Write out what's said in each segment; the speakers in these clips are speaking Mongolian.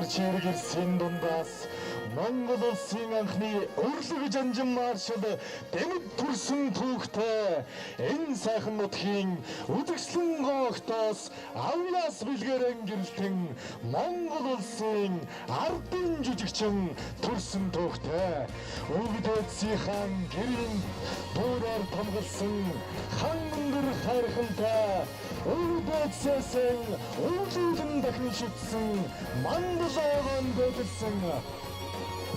чирэг ирсэн дундаас Монгол улсын анхны өрлөг жанжин маршал Дэмэд төрсөн түүхтэй энэ сайхан нутгийн үзэсгэлэн гоогтоос авьяас бэлгээрэн гэрэлтэн Монгол улсын ардын жүжигчин төрсөн түүхтэй Өвгдөөцийн гэрийн буураар томголсон хан өндөр хайрхантай Өвгдөөцөөсөн өвлүүлэн дахин шүтсэн мандал огоон бэдэлсэн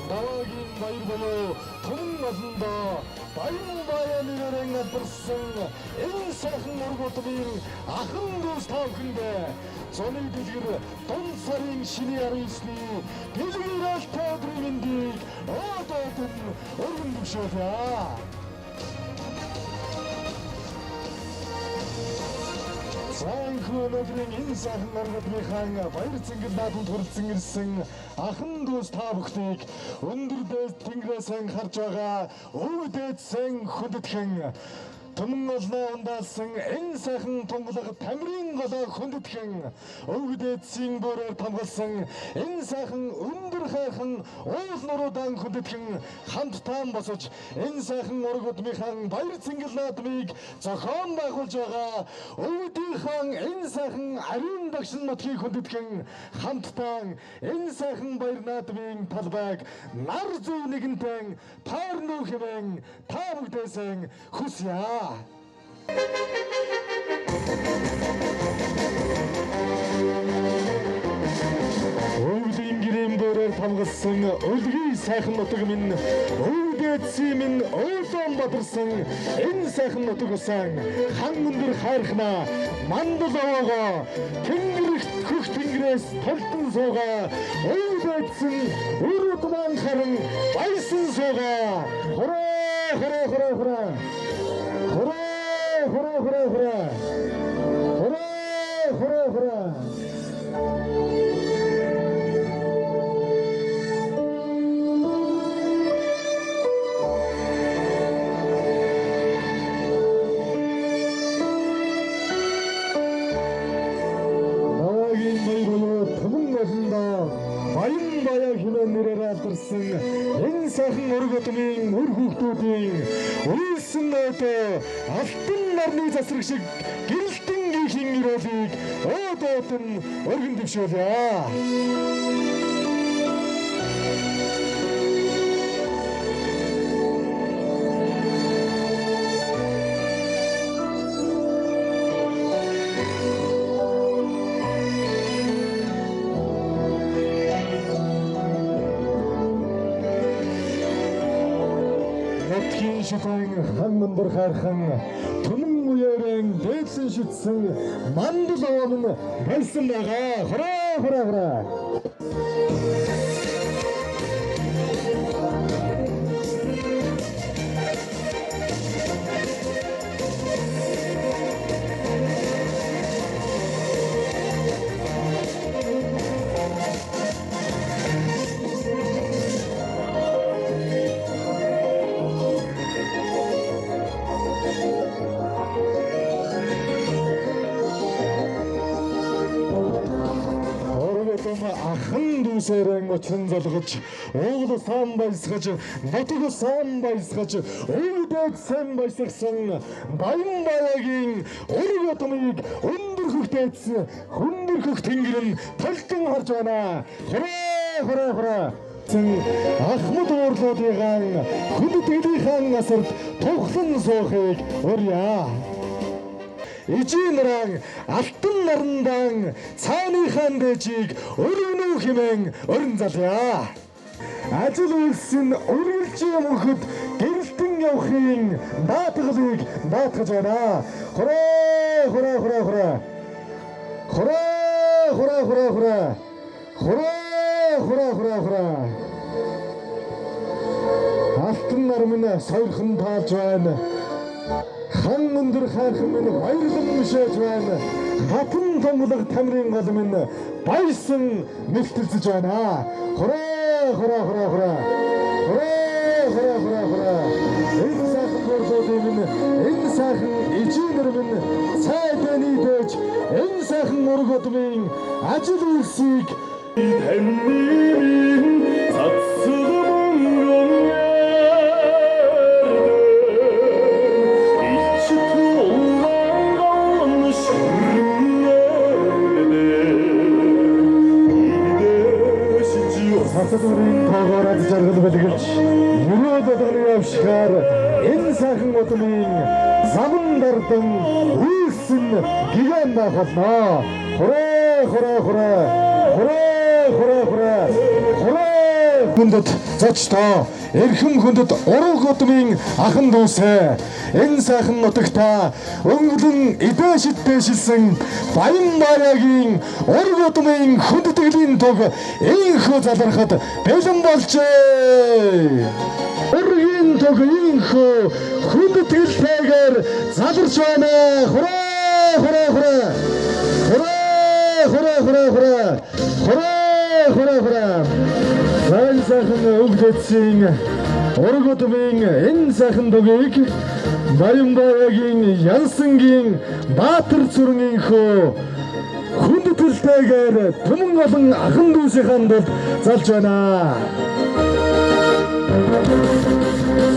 Даваагийн баяр буюу түмэн олондоо баян баяа нэрээр алдарсан энэ сайхан ургуудмын ахан дүүс та бүхэндээ зуны дэлгэр дунд сарын шинийн 19-ний дэлгэрэлтэй өдрийн мэндийг өөдөөд нь өргөн төвшөөлье. За энэхүү өнөөдрийн энэ сайхан ургадмынхаа баяр цэнгэл наадамд хүрэлцэн ирсэн ахан дүүс та бүхнийг өндөр дээд тэнгэрээс харж байгаа өвдөөдсөн хүндэтгэн түмэн олноо ундаалсан энэ сайхан тунгалаг Тамирын голоо хүндэтгэн өвгдээдсийн бөөрөөр тамгалсан энэ сайхан өндөр хайрхан уул нуруудаан хүндэтгэн хамтдаа босож энэ сайхан ургуудмынхаа баяр цэнгэл наадмыг зохион байгуулж байгаа өвгдийнхаа энэ сайхан ариун дагшин нутгийг хүндэтгэн хамтдаа энэ сайхан баяр наадмын талбайг нар зүй нэгэнтэн тойрно хэмээн та бүгдээсэн хүсье. Өвлийн гэрийн бөөрөөр тамгалсан өлгий сайхан нутаг минь өвдөөцийн минь өвлөн бадарсан энэ сайхан нутаг усан хан өндөр хайрхнаа мандал овоогоо тэнгэрт хөх тэнгэрээс толтон суугаа өвдөөцсөн үр удмаан харан баясан суугаа хураа хураа хураа хураа хураа хураа хураа хураа хураа хураа Даваагийн баяр буюу түмэн олондоо баян баяа хэмээн нэрээр алдарсан энэ сайхан ургадмын үр хүүхдүүдийн үйлсэн өөдөө алтан нарны засраг шиг гэрэлтэн гүйхэн өрөөлийг өөдөөд нь өргөн дэвшүүлье. Нутгийн шүтэн хан өндөр хайрхан түмэн үеэрэн дээдлэн шүтсэн мандал овоо нь болсон байгаа. Хураа хураа хураа. Оргодом ахан дүүсээрэн учран золгож уул сан баясгаж нутаг сан баясгаж өвдөд сан баясгасан баян баяагийн ургодмыг өндөр хөхтөөдсөн хөндөр хөх тэнгэр нь толтон харж байна. Хураа хураа хураа. Ахмад уурлуудыгаан хүндэтгэлийнхаа асарт тухлан суухыг урья. Ижийн наран алтан нарандаан цааныхаа дээжийг өргөнөө хэмээн өрн залъя. Ажил үйлсэн үргэлжийн мөнхөд гэрэлтэн явахын даатгалыг даатгаж байна. Хураа хураа хураа хураа. Хураа хураа хураа хураа. Хураа хураа хураа хураа. Алтан нар минь сойрхон таалж байна. Хан өндөр хайрхан минь баярлан мишээж байна. Хатан тунгалаг Тамирын гол минь баясан мэлтэлзэж байна. Хураа хураа хураа хураа. Хураа хураа хураа хураа. Энэ сайхан борлуудын минь энэ сайхан ижийнэр минь цайданы дэж энэ сайхан ургуудмын ажил үйлсийг Сатадурын тоогоор аз жаргал бэлгэлж ерөөл болгоны явшихаар энэ сайхан удмын заман дардан үйлсэн гигэн байх болно. Хурээ хурээ хурээ хурээ хурээ хурээ хурээ хүндэт зочдоо, эрхэм хүндэт ураг удмын ахан дүүсээ, энэ сайхан нутагта өнгөлөн идэшид дэшилсэн Баян Бааягийн ураг удмын хүндэтгэлийн туг инхүү залрахад бэлэн болжээ. Ургийн туг инхүү хүндэтгэлтэйгээр заларч байна. Хурээ хурээ хурээ хурээ хурээ хурээ хурээ хурээ хурээ хурээ. Энэ сайхан өвлөцийн ураг удмын энэ сайхан тугийг Баян Бааягийн Янсангийн Баатар зүрхэнхүү хүндэтгэлтэйгээр түмэн олон ахан дүүсийн тулд залж байна.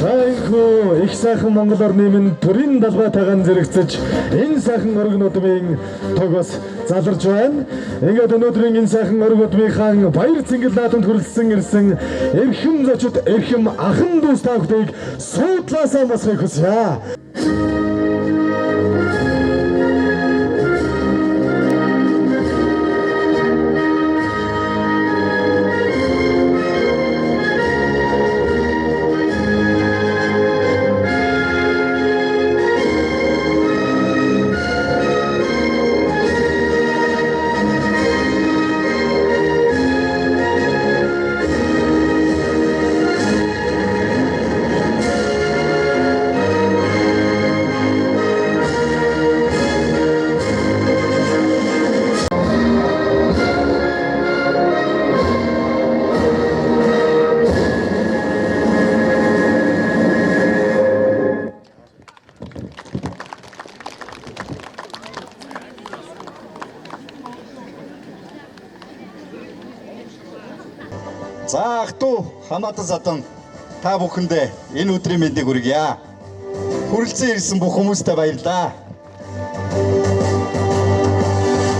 За инхүү их сайхан Монгол орны минь төрийн далбайтайгаан зэрэгцэж энэ сайхан ураг нудмын туг бас заларч байна. Ингээд өнөөдрийн энэ сайхан ураг удмынхаа баяр цэнгэл наадамд хүрэлцэн ирсэн эрхэм зочид, эрхэм ахан дүүс та бүхнийг суудлаасаа босхийг хүсье. За ах トゥ хамаатан садан та бүхэндээ энэ өдрийн мэндийг хүргье. Хүрэлцэн ирсэн бүх хүмүүстээ баярлалаа.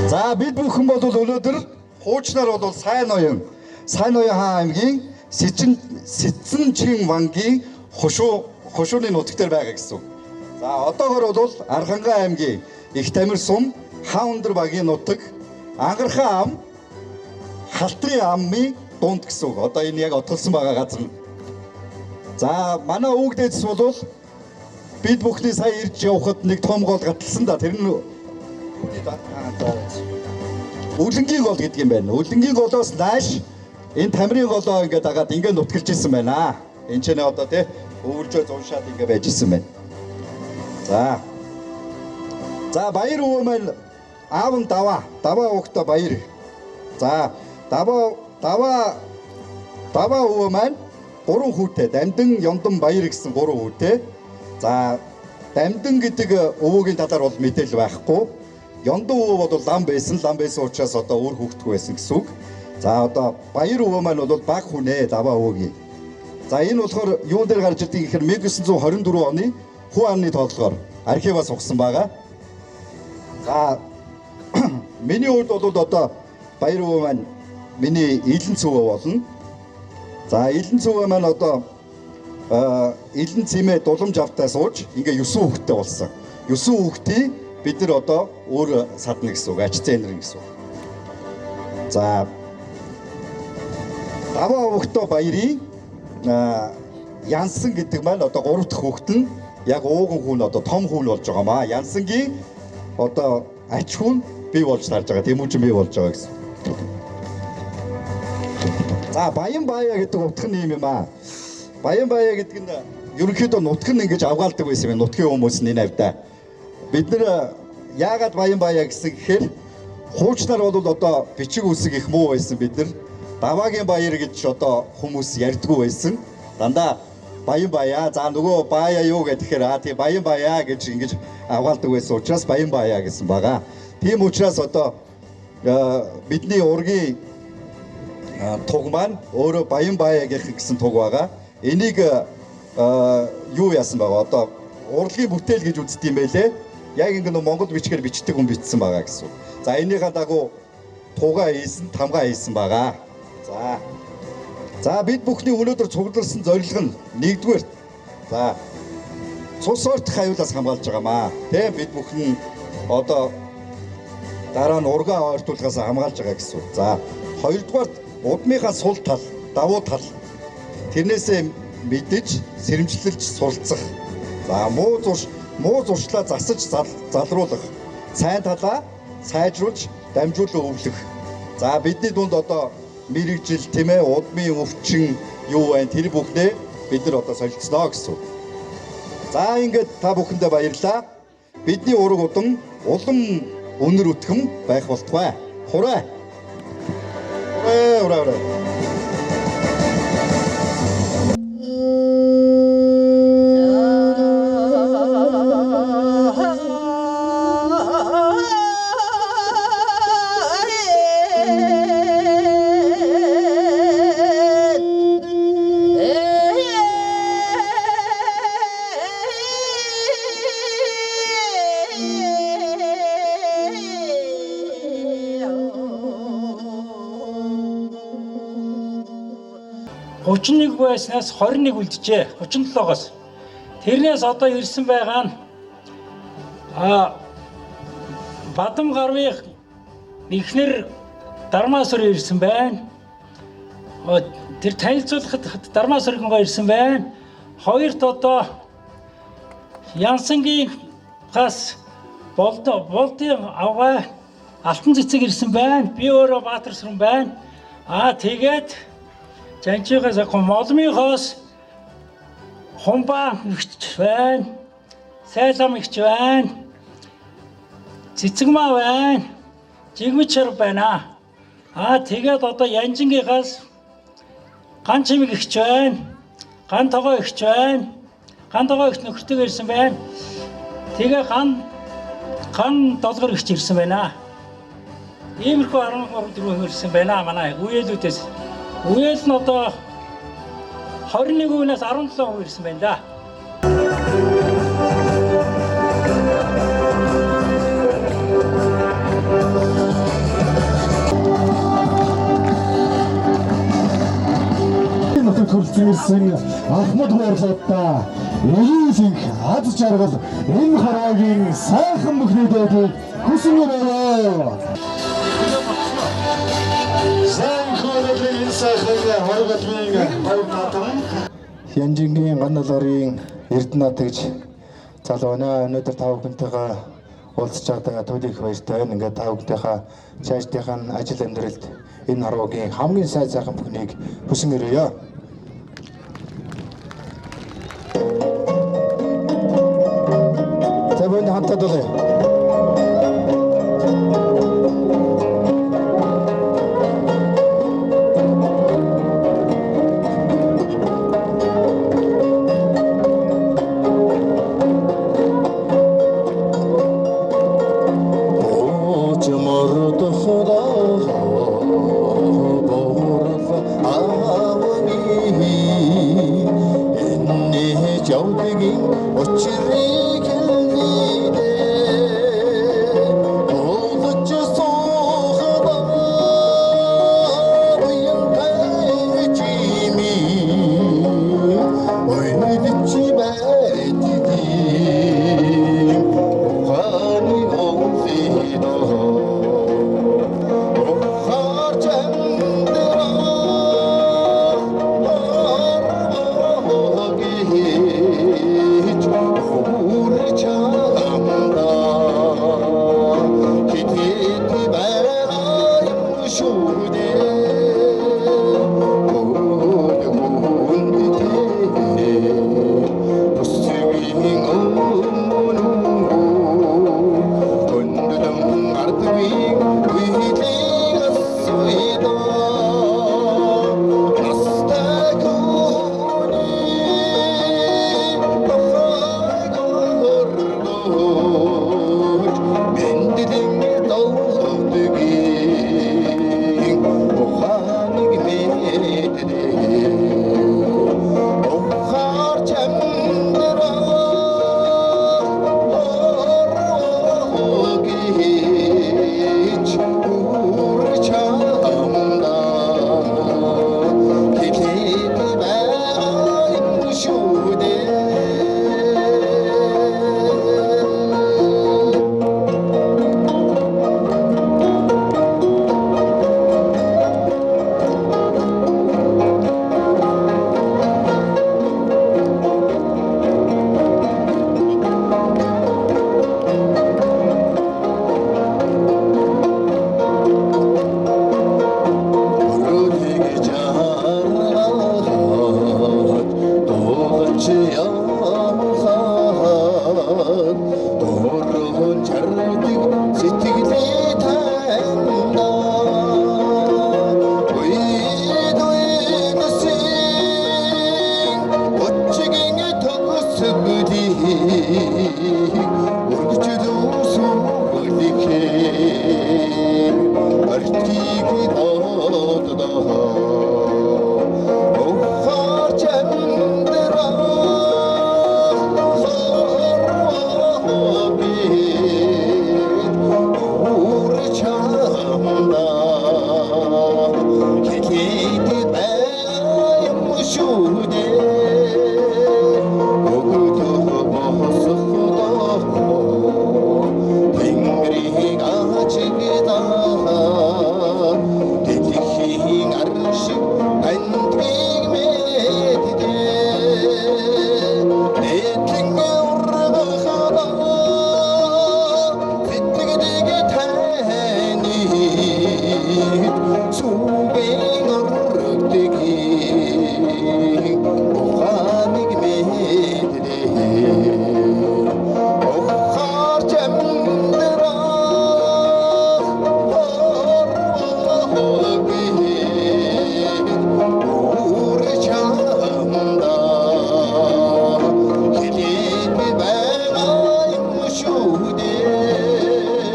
За бид бүхэн бол өнөөдөр хуучнаар бол Сайн ноён, Сайн ноён хаан аймгийн Сэтсэн чин вангийн хушууны нутаг дээр байгаа гэсэн үг. За одоогор бол Архангай аймгийн Их Тамир сум Хаан өндөр багийн нутаг Ангархан ам Халтрын амын дунд гэсэн үг. Одоо энэ яг отголсон байгаа газар нь. За манай өвөг дээдс бол бид бүхний сая ирж явхад нэг том гол гаталсан да. Тэр нь Үлэнгийн гол гэдэг юм байна. Үлэнгийн голоос нааш энэ Тамирын голоо ингээд дагаад ингээд нутгалж исэн байна. Энд ч нэ одоо тий өвөлжөө зуншаад ингээд байж исэн байна. За. За баяр өвөө маань аав нь Даваа. Даваа угтаа баяр. За Даваа өвөө маань гурван хүүтэй. Дамдын, Ёндан, Баяр гэсэн гурван хүүтэй. За Дамдын гэдэг өвөөгийн талаар бол мэдээлэл байхгүй. Ёндан өвөө бол лам байсан. Лам байсан учраас одоо өөр хүүхдгүй байсан гэсэн үг. За одоо Баяр өвөө маань бол баг хүн ээ, Даваа өвөөгийн. За энэ болохоор юун дээр гарч ирдэг гэхээр 1924 оны хүү амны тооллогоор архиваас ухсан байгаа. За миний хувьд бол одоо Баяр өвөө маань миний илэн цөвөө болно. За илэн цөвөө маань одоо илэн цэмээ дуламж автаа сууж ингээ 9 хүүхэдтэй болсон. 9 хүүхдийг бид нар одоо өөр садна гэсэн үг, ач зээнэр гэсэн үг. За Даваа өвөгтөө Баярын Янсан гэдэг маань одоо 3 дахь хүүхэд нь яг ууган хүн одоо том хүн болж байгаа маа. Янсангийн одоо ач хүн бий болж тарж байгаа. Тэмүүжин бий болж байгаа гэсэн. За Баян Баая гэдэг утга нь юм аа. Баян Баая гэдэг нь ерөнхийдөө нутг нь ингэж авгаалдаг байсан юм. Нутгийн хүмүүс нь энэ авдаа. Бид нэр яагаад Баян Баая гэсэн гэхээр хуучнаар бол одоо бичиг үсэг их муу байсан бид нар. Даваагийн баяр гэж одоо хүмүүс ярьдгүй байсан. Дандаа Баян Баяа, за нөгөө Баая юу гэхээр аа тий Баян Баяа гэж ингэж авгаалдаг байсан учраас Баян Баяа гэсэн байгаа. Тийм учраас одоо бидний ургийн Туг маань өөрөө Баян Баяагийнхан гэсэн туг байгаа. Энийг юу яасан байгаа? Одоо урлагийн бүтээл гэж үздэг юм байлээ. Яг ингэ нөө Монгол бичгээр бичдэг хүн бичсэн байгаа гэсэн. За, энийхээ дагуу тугаа хийсэн, тамгаа хийсэн байгаа. За. За, бид бүхний өнөөдөр цугларсан зорилго нь нэгдүгээр, за, цус ойртох аюулаас хамгаалж байгаамаа. Тэ, бид бүхэн одоо дараа нь ургаа ойртуулахаас хамгаалж байгаа гэсэн. За, хоёрдугаарт удмынхаа сул тал, давуу тал тэрнээсээ мэдэж, сэрэмжлэлж суралцах. За, муу зуршлаа засаж залруулах. Сайн талаа сайжруулж, дамжуулан өвлөх. За, бидний дунд одоо мэргэжил, тийм ээ, удмын өвчин юу байна, тэр бүхнээ бид нар одоо солилцсноо гэсэн. За, ингээд та бүхэндээ баярлалаа. Бидний ураг удам улам өнөр өтгөн байх болтугай. Хурай. Хурай, хурай, хурай. 31 байснаас 21 үлджээ. 37-оос. Тэрнээс одоо ирсэн байгаа нь Бадам гарвын эхнэр Дармаа сүр ирсэн байна. Тэр танилцуулахад Дармаа сүргэн ирсэн байна. Хоёрт одоо Янсангийн гас болдын авгаа Алтан цэцэг ирсэн байна. Би өөрөө Баатар сүрэн байна. Тэгээд Жанчигаас молмынхоос хумбаа ихч байна. Сайлам ихч байна. Цэцэгмаа байна. Жигмэч шар байна. Тэгээд одоо Янжингийнхаас ган чимэг ихч байна. Ган тогоо ихч байна. Ган тогоо ихч нөхөртөө ирсэн байна. Тэгээ ган долгор ихч ирсэн байна. Иймэрхүү 13 дөрвөн ирсэн байна манай үеэлүүдээс. Үеэл нь одоо 21%-наас 17% ирсэн байна да. Нутагт хүрэлцэн ирсэн Ахмад хурлуудаа Элизинх аз жаргал энэ хороогийн сайхан бүхнүүдээ хүсэн өрөө. Сайн хоолойн энэ сайхан хоргодлын баяр наатан Янжингийн ган наларын Эрдэнэ гэж залуу байна. Өнөөдөр та бүхэнтэйгээ уулзч байгаадаа төлөв их баяртай байна. Ингээд та бүхнийхээ цаашдынхаа ажил амьдралд энэ хорвоогийн хамгийн сайн сайхан бүхнийг хүсэн өрөөе. За, бүхэнд хамтаад болъё. Хурчаа. Дэмсгэлийг өргөжлөөсөн бүлэхээр артиг доддоо ухаарч амьдрах бид үр чамдаа хэлээд байгаа юм шүү дээ. Өгдөх босохдоо Тэнгэрийг ачигдаа дэлхийн ар шиг андгийг мэддээ. Нийтлэн ургахлаа сэтгэдэг таны зүгийн өргөдөг ухааныг мэддээ. Ухаарч амьдрах бид үр чамдаа хэлээд байгаа юм шүү дээ.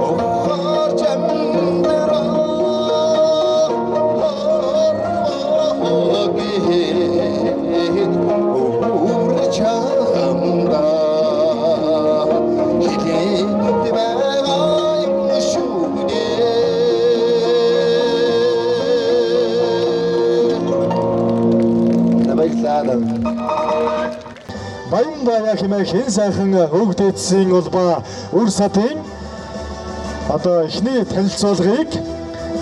Ухаарч амьдрах бид үр чамдаа хэлээд байгаа юм шүү дээ. Баярлалаа. Баян баяа хэмээх энэ сайхан өвгдээдсийн улбаа үр сатын одоо эхний танилцуулгыг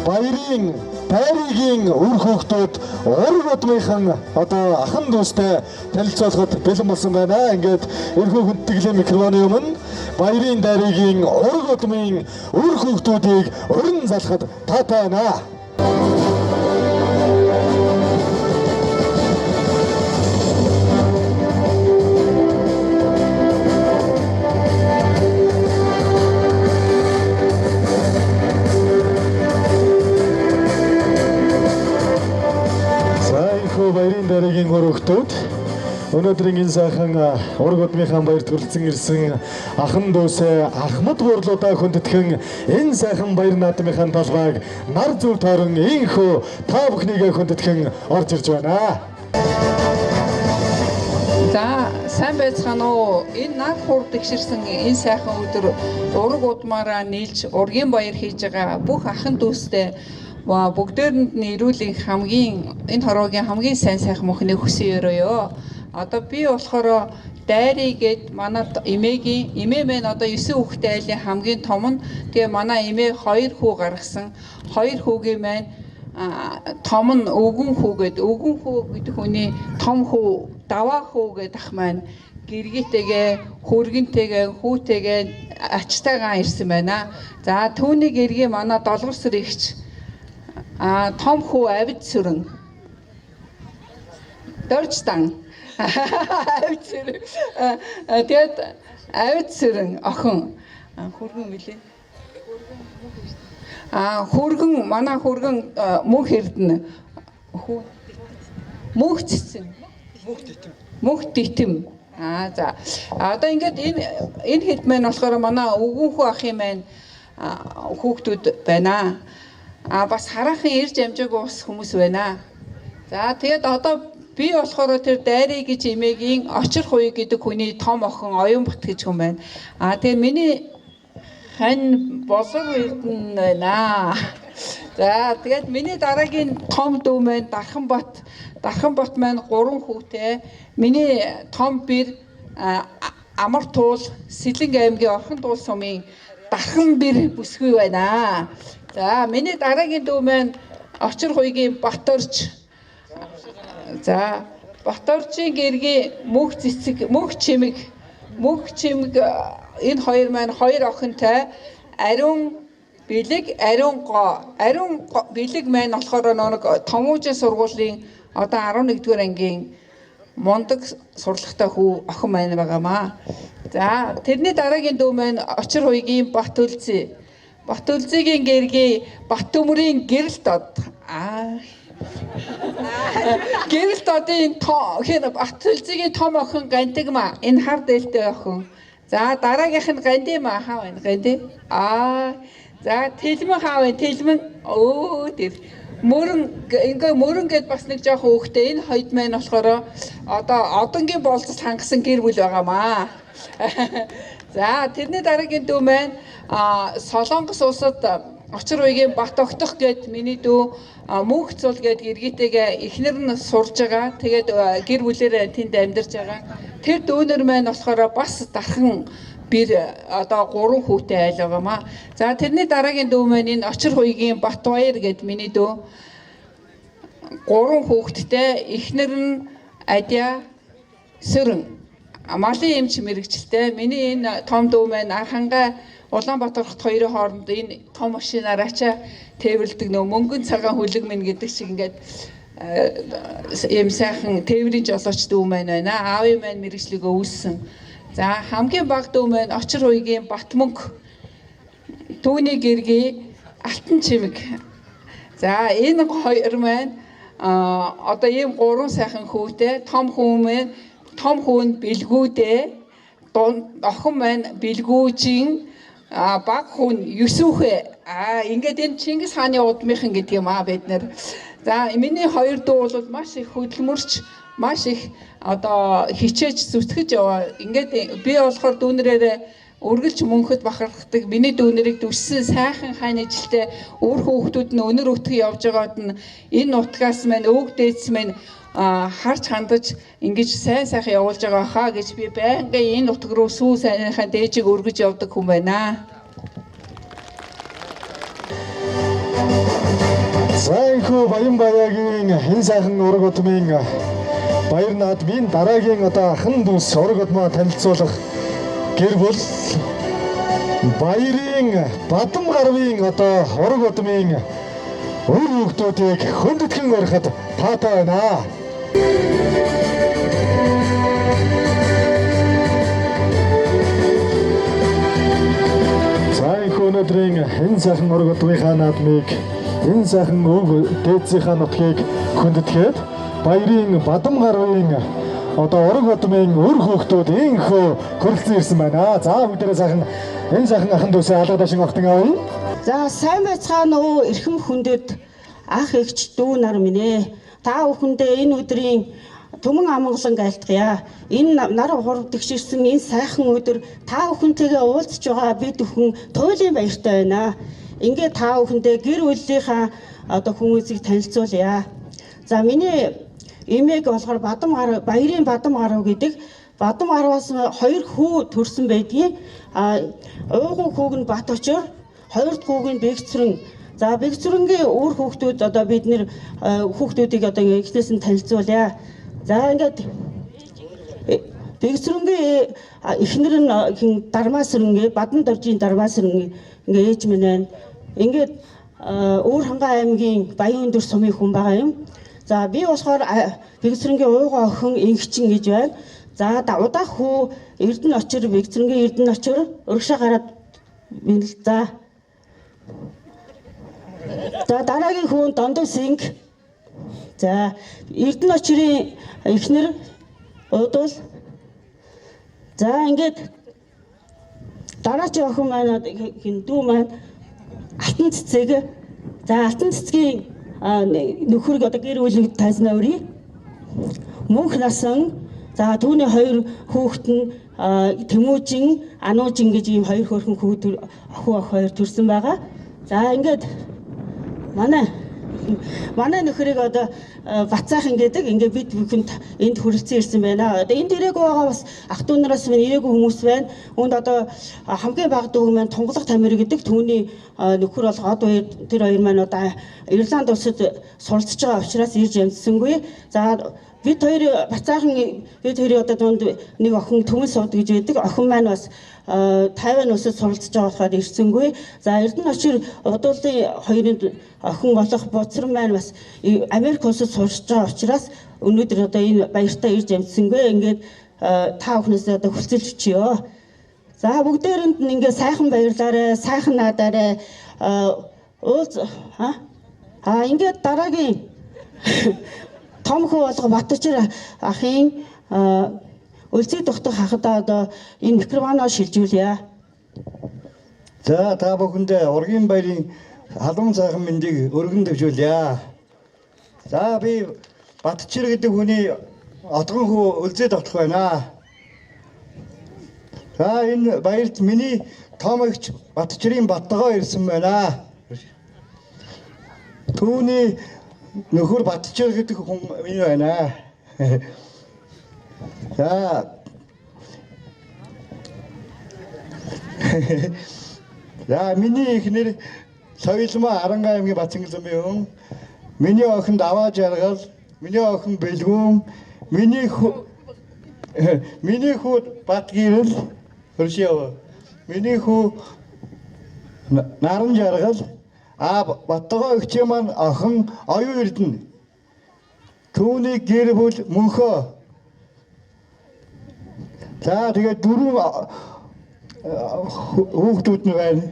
баярын Дайригийн үр хүүхдүүд ураг удмынхан одоо ахан дүүстэй танилцуулахад бэлэн болсон байна. Ингээд эрхүү хүндэтгэлийн микрофоны өмнө баярын Дайригийн ураг удмын үр хүүхдүүдийг уран залхад таатай байна. За энэхүү баярын Дайригийн үр хүүхдүүд өнөөдрийн энэ сайхан ураг удмынхаа баярт хүрэлцэн ирсэн ахан дүүсээ ахмад буурлуудаа хүндэтгэн энэ сайхан баяр наадмынхаа талбайг нар зүв тойрон энэхүү та бүхнийгээ хүндэтгэн орж ирж байна. За сайн байцгаана уу? Энэ нар хурд ихширсэн энэ сайхан өдөр ураг удмаараа нийлж ургийн баяр хийж байгаа бүх ахан дүүстэй бүгдээрэнд нь эрүүлийн хамгийн энэ хороогийн хамгийн сайн сайхан мөхнийг хүсэн өрөөё. Одоо би болохоор Дайри гээд манай эмээгийн эмээ маань одоо 9 хүүхэдтэй айлын хамгийн том нь. Тэгээ манай эмээ 2 хүү гаргасан. 2 хүүгийн маань том нь өвгөн хүү гээд өвгөн хүү гэдэг хүний том хүү даваа хүү гэдэг ах маань гэргийтэйгээ хөргөнтэйгээ хүүтэйгээ ачтайгаа ирсэн байна. За түүний гэргий манай долгорсөр ихч том хүү авид сүрэн дорждан авид сүрэн тэгээд авид сүрэн охин хөргөн мөлий. Хөргөн манай хөргөн мөнх эрдэнэ хүү мөнх цэцэн мөнх дитэм. За одоо ингээд энэ хэд маань болохоор манай өвгөн хүү ахын маань хүүхдүүд байна. Бас хараахан ирж амжаагүй бас хүмүүс байна. За тэгээд одоо би болохоор тэр Дайри гэж эмээгийн Очир хуй гэдэг хүний том охин Оюнбат гэж хүн байна. Тэгээд миний хань Болор Эрдэнэ байна. За тэгээд миний дараагийн том дүү маань Дарханбат. Дарханбат маань 3 хүүтэй. Миний том бэр Амар туул Сэлэнг аймгийн Орхон туул сумын Дархан бэр бүсгүй байна. За миний дараагийн дүү маань Очир хуйгийн Баторж. За Баторжийн гэргийн мөнх цэцэг, мөнх чимэг, мөнх чимэг энэ хоёр маань хоёр охинтой ариун бэлэг, ариун гоо. Ариун бэлэг маань болохоор нэг томуужийн сургуулийн одоо 11-р ангийн мундаг сурлагатай хүү охин маань байгаамаа. За тэрний дараагийн дүү маань Очир хуйгийн Батүлзий. Батүлзигийн гэргийн Батөмрийн гэрэл дод. Гэрэлт одын хин Батэлзигийн том охин Гантигма энэ хар дээлтэй охин. За дараагийнх нь Гандима хаа байна? Ганди. Аа за Тэлмэн хаа байна? Тэлмэн өө тэр мөрөн ингээ мөрөн гэд бас нэг жоохон хүүхдээ энэ хоёд маань болохоор одоо одонгийн болцол хангасан гэр бүл байгаамаа. За тэрний дараагийн дүү маань Солонгос улсад Очир уйгийн Бат огтох гэд миний дүү Мөнх цул гэд гэргийтэйгээ эхнэр нь сурж байгаа. Тэгээд гэр бүлээрээ тэнд амьдарч байгаа. Тэр дүүнер маань болохоор бас дархан бир одоо 3 хүүтэй айл байгаамаа. За тэрний дараагийн дүү маань энэ Очир хуйгийн Бат баяр гэд миний дүү 3 хүүхэдтэй эхнэр нь Адя Сөрөн малын эмч мэрэгчлээ. Миний энэ том дүү маань Архангай Улаанбаатар хот хоёрын хооронд энэ том машинаар ачаа тээвэрлдэг нөө мөнгөн цагаан хүлэг минь гэдэг шиг ингээд ийм сайхан тээврийн жолооч дүү маань байна. Аавын маань мэрэгчлэг өвлсөн. За хамгийн бага дүү маань Очир хуйгийн Батмөнх түүний гэргий Алтан чимэг. За энэ хоёр маань одоо ийм гурван сайхан хүүтэй том хүү маань том хүү нь бэлгүүдээ охин маань бэлгүүжин баг хүн Юсүхэ ингээд энэ Чингис хааны удмынхан гэдэг юм бид нэр. За миний хоёр дүү бол маш их хөдөлмөрч маш их одоо хичээж зүтгэж яваа. Ингээд би болохоор дүүнрээрээ үргэлж мөнхөд бахархдаг. Миний дүүнэрийг дүрсэн сайхан хааны жилтэй үр хүүхдүүд нь өнөр өтгөн явж байгаад нь энэ нутгаас маань өвөг дээдс маань харж хандаж ингэж сайн сайхан явуулж байгаа хаа гэж би байнгын энэ нутаг руу сүү сайныхаа дээжийг өргөж явдаг хүн байна. За энэхүү Баян Баяагийн энэ сайхан ураг удмын баяр наадмын дараагийн одоо ахан дүүс ураг удмаа танилцуулах гэр бүл Баярын Бадам гарвын одоо ураг удмын үр хүүхдүүдийг хөндөтгэн ороход таатай байна. За энэхүү өнөөдрийн энэ сайхан ураг удмынхаа наадмыг энэ сайхан өв дээдсийнхаа нутгийг хөндөтгэхэд Баярын Бадам гарвын одоо ураг удмын үр хүүхдүүд энэхүү хүрэлцэн ирсэн байна. За бүгдээрээ сайхан энэ сайхан ахан дүүсээ алга дашин огтон авъя. За сайн байцгаана уу эрхэм хүндэт ах эгч дүү нар минь ээ. Та бүхэндээ энэ өдрийн түмэн амгалан айлтгая. Энэ нар хурдагширсан энэ сайхан өдөр та бүхэнтэйгээ уулзч байгаа бид бүхэн туйлын баяртай байна. Ингээд та бүхэндээ гэр бүлийнхаа одоо хүмүүсийг танилцуулъя. За миний эмээг болохоор Бадам гар Баярын Бадам гарав гэдэг. Бадам гарваас хоёр хүү төрсэн байдгийн. А ууган хүүг нь Бат очор, хоёр дахь хүүг нь Бэгцрэн. За Бэгцрэнгийн үр хүүхдүүд одоо бид нэр хүүхдүүдийг одоо эхнээс нь танилцуулъя. За ингээд Бэгцрэнгийн эхнэр нь Дармаасрэнгээ Бадан доржийн Дармаасрэнгээ ингээ ээж минь байна. Ингээд Өвөр хангай аймгийн Баян өндөр сумын хүн байгаа юм. За би болохоор Бэгцрэнгийн ууга охин Ингэчин гэж байна. За удаах хүү Эрдэнэ очир Бэгцрэнгийн Эрдэнэ очир өргөшөө гараад за. За дараагийн хүн Дондов Синг. За Эрдэнэ очирын эхнэр Удуул. За ингээд дараачийн охин маань хин дүү маань Алтан цэцэг. За Алтан цэцгийн нөхөрг одоо гэр бүлийг тайзнаа өрье. Мөнх насан. За түүний хоёр хүүхэд нь Тэмүүжин, Ануужин гэж ийм хоёр хөөрхөн хүү охин ох хоёр төрсэн байгаа. За ингээд манай нөхрийг одоо Бацаахан гэдэг ингээд бид бүхэнд энд хүрэлцэн ирсэн байна. Одоо энд ирээгүй байгаа бас ах дүү нараас минь ирээгүй хүмүүс байна. Үүнд одоо хамгийн бага дүү маань Тунгалаг Тамир гэдэг түүний нөхөр бол од хоёр тэр хоёр маань одоо Ирланд улсад суралцж байгаа учраас ирж амжсангүй. За бид хоёр Бацаахан бид хоёрын одоо дунд нэг охин Түмэн сувд гэж байдаг. Охин маань бас Тайван улсад суралцж байгаа болохоор ирсэнгүй. За Эрдэнэ очир удуулын хоёрын охин болох Буцран маань бас Америк улсад сурч байгаа учраас өнөөдөр одоо энэ баяртаа ирж амжсангүй. Ингээд та бүхнээсээ одоо хүлцэлж өчье. За бүгдээрэнд нь ингээд сайхан баярлаарай, сайхан наадаарай. Уулз ингээд дараагийн Том хүү болго Батчир ахын Өлзий дутах хахадаа одоо энэ микрофоноо шилжүүлье. За та бүхэндээ ургийн баярын халуун сайхан мэндийг өргөн дэвшүүлье. За би Батчир гэдэг хүний отгон хүү Өлзий дотох байна. За энэ баярт миний том эгч Батчирын Баттагоо ирсэн байна. Түүний нөхөр Батчир гэдэг хүн энэ байна. За За миний эхнэр Соёлмоо Аранга аймгийн Батсангал замын хүн. Миний охин Даваа Жаргал, миний охин Бэлгүүн, миний хүү Батгэрэл хөршөө. Миний хүү Наран Жаргал, а Баттагоо эгчийн маань охин Оюун Эрдэнэ. Түүний гэр бүл Мөнхөө. За тэгээд дөрвөн хүүхдүүд нь байна.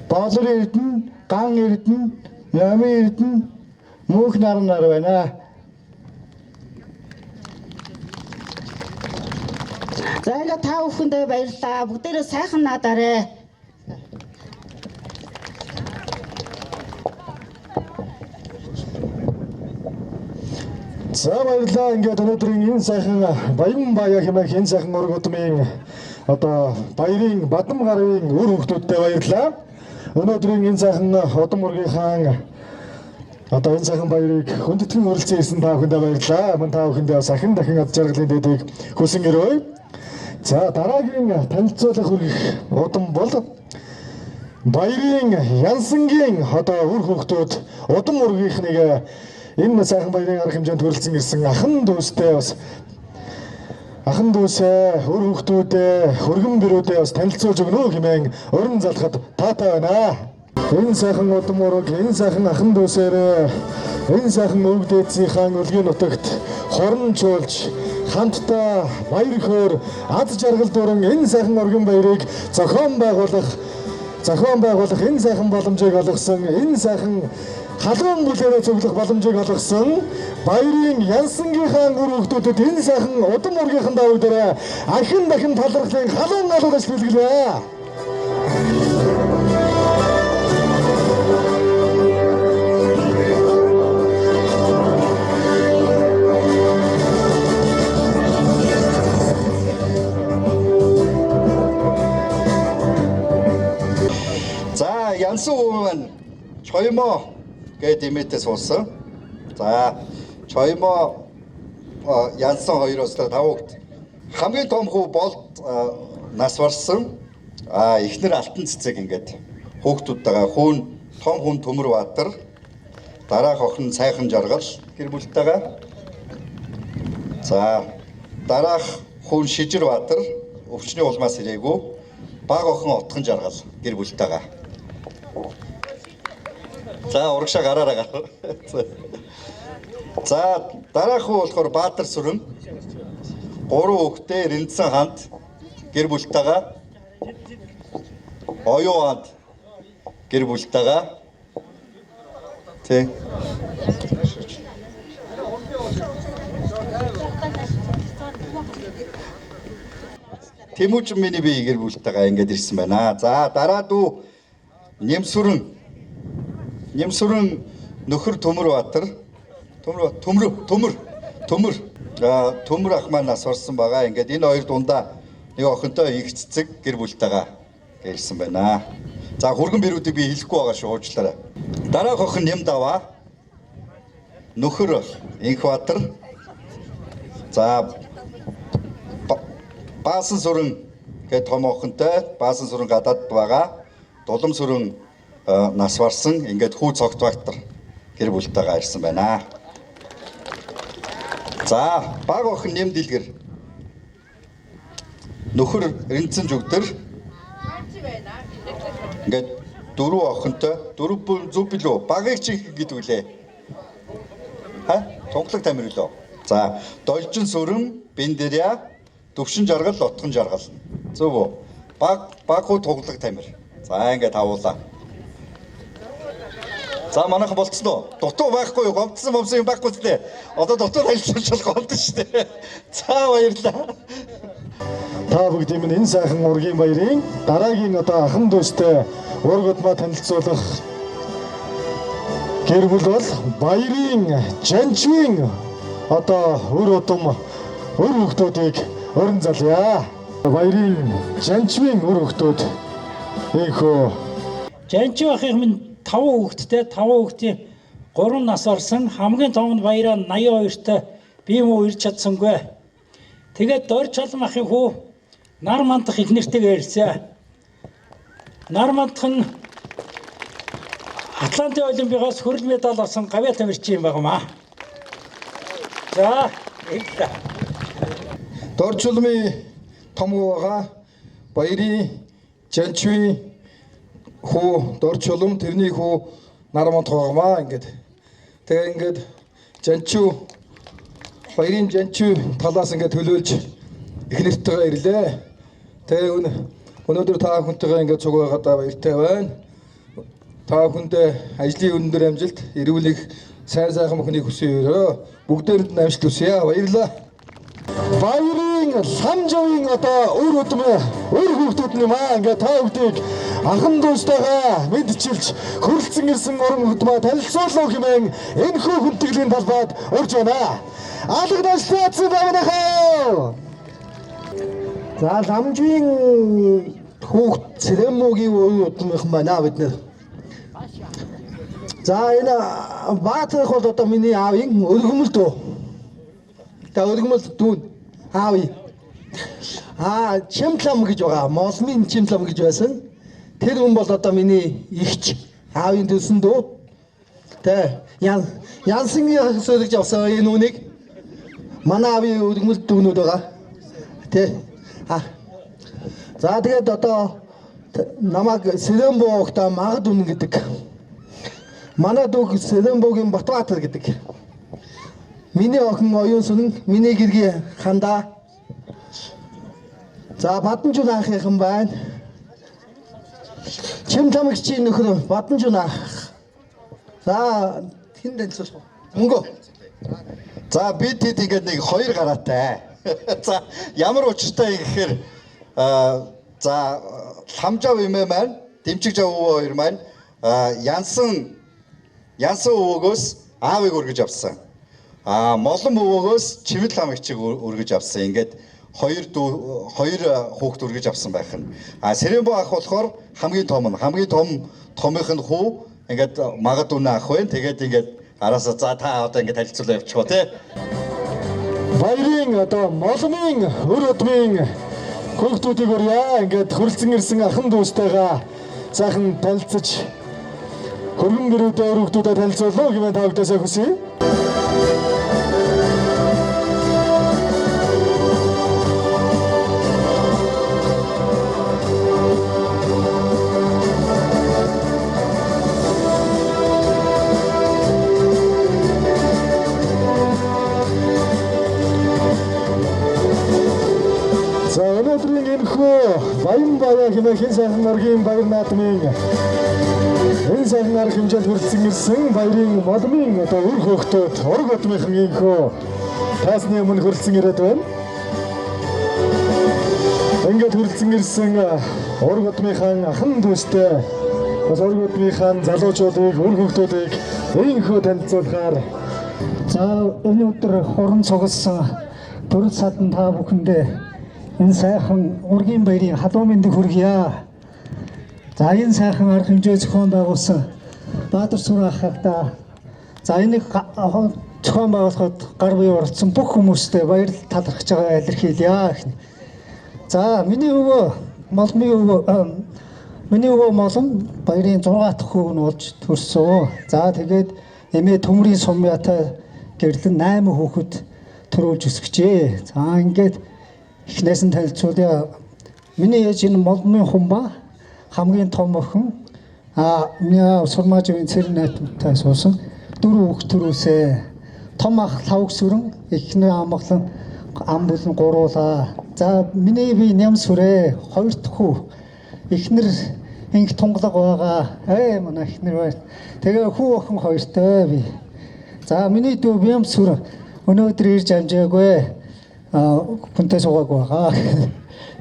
Болор Эрдэнэ, Ган Эрдэнэ, Номын Эрдэнэ, Мөнх наран нар байна. За ингээд та бүхэндээ баярлалаа. Бүгдээрээ сайхан наадаарэ. За баярлалаа. Ингээд өнөөдрийн энэ сайхан баян баяа хэмээх энэ сайхан ураг удмын одоо баярын Бадам гарвын үр хүүхдүүдтэй баярлалаа. Өнөөдрийн энэ сайхан удам ургийнхаа одоо энэ сайхан баярыг хүндэтгэн хүрэлцэн ирсэн та бүхэндээ баярлалаа. Мөн та бүхэндээ бас ахин дахин аз жаргалын дэдийг хүсэн өрөөе. За дараагийн танилцуулга хүргэх удам бол баярын Янсангийн одоо үр хүүхдүүд удам ургийнхнийг энэ сайхан баярын арга хэмжээнд хүрэлцэн ирсэн ахан дүүстэй бас ахан дүүсээ, үр хүүхдүүдээ, хөргөн бэрүүдээ бас танилцуулж өгнө хэмээн уран залхад таатай байна. Энэ сайхан удам ураг, энэ сайхан ахан дүүсээрээ энэ сайхан өвөг дээдсийнхаа өлгийн нутагт хорон чуулж хамтдаа баяр хөөр аз жаргал дуран энэ сайхан урган баярыг зохион байгуулах энэ сайхан боломжийг олгосон, энэ сайхан халуун бүлээрээ цуглах боломжийг олгосон баярын Янсангийнхаа үр хүүхдүүдэд энэ сайхан удам ургийнхан давуу дээр ахин дахин талархлын халуун алуулаж бэлгэлээ. За Янсан өвөө маань Чоймоо гээд эмээтэй суусан. За Чоймоо Янсан хоёроос тав хүүхэд. Хамгийн том хүү Болд нас барсан. А эхнэр Алтан цэцэг ингээд хүүхдүүдтэйгээ хүүн том хүн Төмөр Баатар, дараах охин Сайхан Жаргал гэр бүлтэйгээ. За дараах хүн Шижир Баатар өвчний улмаас ирээгүй. Баг охин Отхон Жаргал гэр бүлтэйгээ. За урагшаа гараараа гар. За дараах хүү болохоор Баатар Сүрэн. Гурван хүүхдээ Рэнцэн ханд гэр бүлтэйгээ. Оюун ханд гэр бүлтэйгээ. Тэ. Тэмүүжин миний бие гэр бүлтэйгээ ингээд ирсэн байна. За дараа дүү Нэмсүрэн. Нэмсүрэн нөхөр Төмөр Баатар. Төмөр. Төмөр ах маань нас барсан байгаа. Ингээд энэ хоёр дундаа нэг охинтой их цэцэг гэр бүлтэйгээ ирсэн байна. За хүргэн бэрүүдийг би хэлэхгүй байгаа шүү, уучлаарай. Дараах охин Нэм Даваа. Нөхөр Инх Баатар. За Баасан сүрэн гээд том охинтой Баасан сүрэн гадаад байгаа. Дулам сүрэн нас барсан. Ингээд хүү Цогт Баатар гэр бүлтэйгээ ирсэн байна. За баг охин Нэм Дэлгэр. Нөхөр Рэнцэн жүгдэр. Ингээд дөрөв охинтой, дөрөв зүв билүү? Багыг чи гэдэг үлээ. Ха? Тунгалаг тамир үлээ. За Должин сүрэн, Бэндэря, Төвшин Жаргал, Отхон Жаргал. Зөв үү? Баг хүү Тунгалаг тамир. За ингээд тавуулаа. За манайхан болцсон уу? Дутуу байхгүй юу? Гомдсон момсон юм байхгүй зү. Одоо дутуу танилцуулж бол гомдсон шүү дээ. За баярлалаа. Та бүгдийн минь энэ сайхан ургийн баярын дараагийн одоо ахын дүүстэй ураг удмаа танилцуулах гэр бүл бол баярын Жанчвын одоо үр удам үр хүүхдүүдийг өрн залъя. Баярын Жанчвын үр хүүхдүүд ийхүү Жанчив ахын минь 5 хүүхэдтэй, 5 хүүхдийн 3 нас орсон. Хамгийн том нь Баяраа 82-тай би муу ирж чадсангүй. Тэгээд Дорж Чулам ахын хүү Нар мандах их нэртэйгээ ирсэн. Нар мандах нь Атлантын Олимпиагаас хөрөл медаль авсан гавьяа тамирчин юм байна. За, баярлалаа. Дорж Чулмын том хүү байгаа. Баярын Жанчвын хүү Дорж Чулам, тэрний хүү Нар мандах байгаамаа ингээд. Тэгээ ингээд Жанчив баярын Жанчив талаас ингээд төлөөлж их нэртэйгээ ирлээ. Тэгээ өнөөдөр та бүхэнтэйгээ ингээд цуг байгаадаа баяртай байна. Та бүхэндээ ажлын өндөр амжилт, эрүүл их сайн сайхан бүхнийг хүсье. Бүгдээрэнд нь амжилт хүсье. Баярлалаа. Баярын Ламжавын одоо үр удам үр хүүхдүүд нь юм аа. Ингээд та бүгдийг ахын дүүстэйгээ мэдчилж хөрөлцөн ирсэн уран удмаа танилцуулах хэмээн энэхүү хүндэтгэлийн талбайд урьж байна. Алга наслаацсан бамнахаа. За Ламжийн хүүхд Цэрэмүүгийн үр удмынхан байна бид нэр. За энэ Баатарх бол одоо миний аавын өргөмөл дүү. За өргөмөл дүү аав. Аа Чимтлам гэж байгаа. Молмын Чимтлам гэж байсан. Тэр хүн бол одоо миний эгч аавын төсөн дүү. Тэ ян Янсангийн сөөлөж авсан энэ үнийг манай аавын өргөмөл дүүнүүд байгаа. Тэ. А. За тэгээд одоо намайг Сэрэмбуугта Магад үнэн гэдэг. Манай дүүг Сэрэмбуугийн Батбаатар гэдэг. Миний охин Оюун сүнэн, миний гэргийн хандаа. За Баданжун ахынхан байна. Чимтамгчийн нөхөр Баданжун ах. За хэн танилцуулах вэ? Мөнгө. За бид тэд ингээд нэг хоёр гараатай. За ямар учиртай гэхээр за Ламжав эмээ маань, Дэмчиг жав өвөө хоёр маань Янсан өвөөгөөс аавыг өргөж авсан. Аа Молон өвөөгөөс Чимэл ламгчийг өргөж авсан. Ингээд хоёр хүүхд өргөж авсан байх нь. А Сэрэмбүү ах болохоор хамгийн том нь. Хамгийн том томынх нь хүү ингээд Магад үнэ ах байна. Тэгээд ингээд араасаа за та одоо ингээд танилцуулаа явчихва тий. Баярын одоо Молмын үр удмын хүүхдүүдийг урья. Ингээд хөрөлцөн ирсэн ахын дүүстэйгээ сайхан танилцаж хөргөн гэрүүдээ үр хүүхдүүдэд танилцуулах хэмээн та бүхнээсээ хүсье. За өнөөдрийн энэхүү Баян баяа хэмээх энэ сайхан оргийн баяр наадмын энэ сайхан арга хэмжээнд хүрэлцэн ирсэн баярын Молмын одоо үр хөөхтүүд ураг удмынхан энэхүү таасны өмнө хүрэлцэн ирээд байна. Ингээд хүрэлцэн ирсэн ураг удмынхан ахын дүүстэй бас ураг удмынхан залуучуудыг үр хөөхтүүдийг энэхүү танилцуулахаар. За өнөөдөр хуран цугласан дөрөв садан та бүхэндээ энэ сайхан ургийн баярын халуун мэндийг хүргье. За энэ сайхан арга хэмжээ зохион байгуулсан Баатар Сүр ахадаа за энийг зохион байгуулахад гар бие оролцсон бүх хүмүүстээ баярлал талархаж байгаа илэрхийлье. За миний өвөө Молмын өвөө миний өвөө Молом баярын 6 дахь хүүг нь болж төрсөн. За тэгээд эмээ Төмрийн сумьяатай гэрлэн 8 хүүхэд төрүүлж өсгөжээ. За ингээд эхнээс нь танилцуулъя. Миний ээж энэ Молмын хумбаа хамгийн том охин. А миний Сурмаажийн цэрэн найтмтай суусан 4 хүүхэд төрүүлсэ. Том ах Лавг сүрэн, эхний амгалан ам бүлэн гуруулаа. За миний би Ням сүрээ 2 дахь хүү. Эхнэр Инх тунгалаг байгаа. Манай эхнэр байна. Тэгээ хүү охин хоёртой би. За миний дүү Бямсүр өнөөдөр ирж амжаагүй. Хүнтэй суугаагүй байгаа.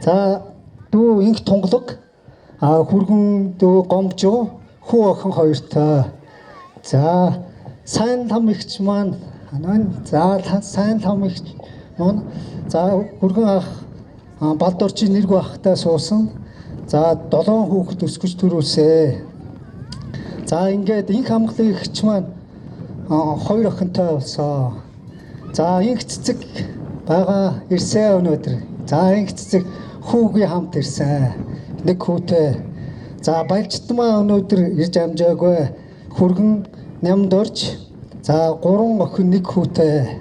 За дүү инх тунгалаг, хүргэн дүү гомжуу, хүү охин хоёртой. За сайн лам ихч маань за сайн лам ихч маань за хүргэн ах Балдорчийн нэргүй ахтай суусан. За 7 хүүхэд өсгөж төрүүлсэ. За ингээд инх амгалан ихч маань 2 охинтой болсон. За инх цэцэг байгаа ирсэн өнөөдөр. За инх цэцэг хүүгийн хамт ирсэн. Нэг хүүтэй. За балжтмаа өнөөдөр ирж амжаагүй. Хүргэн нямд орж за 3 охин нэг хүүтэй.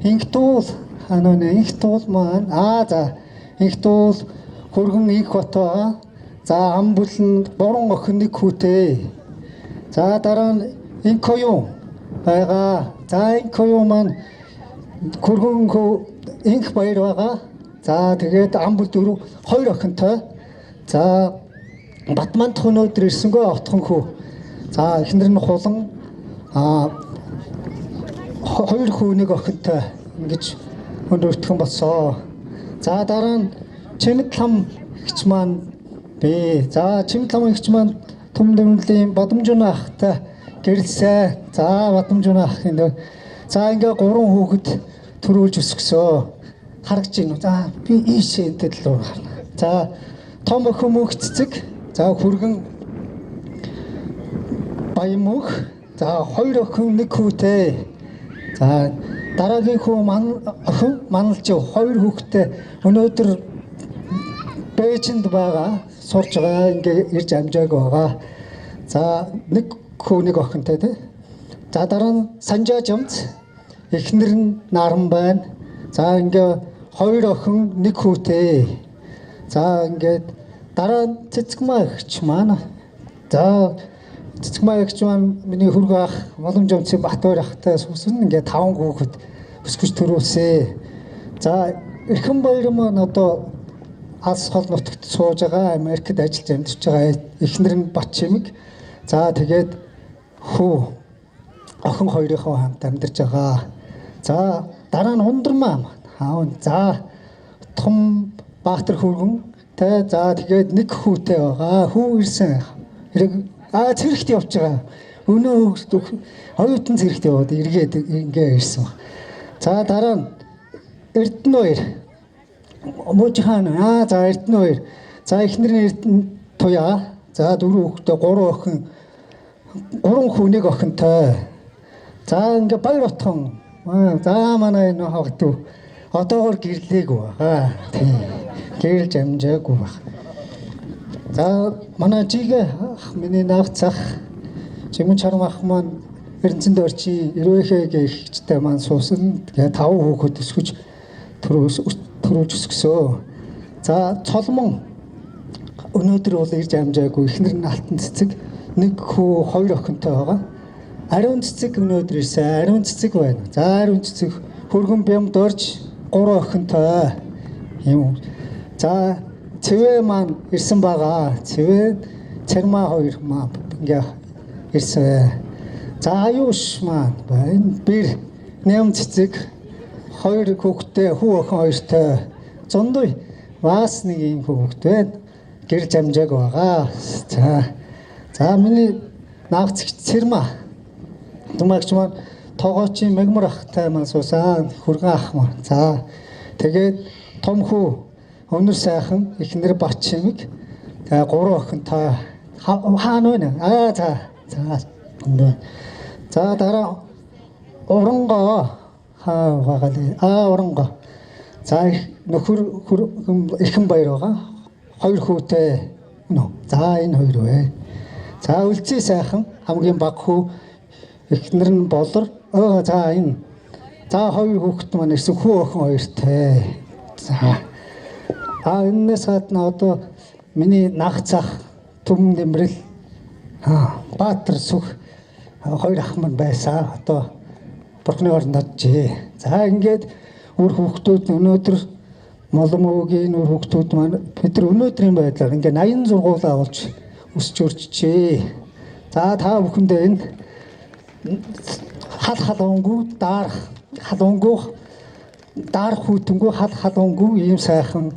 Инх туул ханаа инх туул маань за инх туул хүргэн инх бат байгаа. За ам бүлэн 3 охин нэг хүүтэй. За дараа нь инх оюун байгаа. За инх оюун маань хүргэн инх баяр байгаа. За тэгээд ам бүл 4 2 охинтой. За Батманд өнөөдөр ирсэнгүй отхон хүү. За эхнэр нь хулан 2 хүү нэг охинтой ингэж өндөрлөхөн болсон. За дараа нь Чимэд лам ихч маань би. За Чимэд лам ихч маань Түм дэмнэлийн Бадамжууна ахтай гэрэлсэ. За Бадамжууна ах энэ. За ингээ 3 хүүхэд төрүүлж өсгсөө. Харагч гин үү? За би ийшээ энэ талаар харна. За том охин мөнх цэцэг. За хүргэн баян мөнх. За 2 охин нэг хүүтэй. За дараагийн хүү охин маналж 2 хүүхэдтэй өнөөдөр Бээжинд байгаа, сурж байгаа, ингээ ирж амжаагүй байгаа. За нэг хүү нэг охинтой тий. За дараа нь Санжаа жамц эхнэр нь Наран байна. За ингээ 2 охин нэг хүүтэй. За ингээд дараа нь Цэцгмаа эгч маань. За Цэцгмаа эгч маань миний хөргө ах Молом жамцын Батбаяр ахтай суусан. Ингээ 5 хүүхэд өсгөж төрүүлсэ. За Эрхэн баяр маань одоо алс хол нутагт сууж байгаа, Америкт ажиллаж амьдарч байгаа эхнэр нь Бат Чимэг. За тэгээд хүү охин хоёрынхоо хамт амьдарч байгаа. За дараа нь Ундрмаа маань. За том Баатар хүргэн тэ. За тэгээд нэг хүүтэй байгаа. Хүү ирсэн. Хэрэг цэрэгт явж байгаа. Өнөө оюутан цэрэгт яваад эргээд ингээ ирсэн баг. За дараа нь Эрдэнэ хоёр. Мужихан за Эрдэнэ хоёр. За эхнэр нь Эрдэнэ туяа. За 4 хүүхэдтэй 3 охин 3 хүү нэг охинтой. За ингээ баяр отхон. За манай энэ хогтуу одоогор гэрлээгүй байгаа. Тийм. Гэрэлж амжаагүй баг. За манай жигэ ах миний наагцах Жимэн чарам ах маань Эрдэнэт орчин Эрвэхэгээ ихчтэй маань суусан. Тэгээ 5 хүүхэд өсгөж төрүүлж өсгсөө. За Цолмон өнөөдөр бол ирж амжаагүй. Эхнэр нь Алтан цэцэг нэг хүү 2 охинтой байгаа. Ариун цэцэг өнөөдөр ирсэн. Ариун цэцэг байна. За ариун цэцэг хөргөн бямд орж 3 охинтой. Юм. За Цэвэ маань ирсэн байгаа. Цэвэ Цэрмаа хоёр маань ингээ ирсэн. За аюуш маань байна. Бэр нэм цэцэг 2 хүүхэдтэй хүү охин хоёртой. Зундуй бас нэг юм хүүхэд байна. Гэрж амжааг байгаа. За миний наагц Цэрмаа Тумаагч маань тогоочийн мегмар ахтай маань суусан. Хүргэн ах маань. За тэгээд том хүү Өнөр сайхан эхнэр Бат Чимэг. Тэгээ 3 охинтой хаана вэ? За за. За дараа Урангоо хаа байгаа лээ. Урангоо. За нөхөр эрхэн баяр байгаа. 2 хүүтэй. За энэ хоёр вэ. За Үлзий сайхан хамгийн бага хүү эхнэр нь Болор. За энэ. За 2 хүүхэд маань ирсэн хүү охин хоёртой. За энэс гадна одоо миний нагцах Түм нэмрэл Баатар сүх 2 ах маань байсан. Одоо бурхны оронд оджээ. За ингээд үр хүүхдүүд өнөөдөр Молом өвгийн үр хүүхдүүд маань бид нар өнөөдрийн байдлаар ингээд 86 болж өсч өрчжээ. За та бүхэндээ энэ хал халуунгүй даарах халуунгүй даарах хүйтэнгүй хал халуунгүй ийм сайхан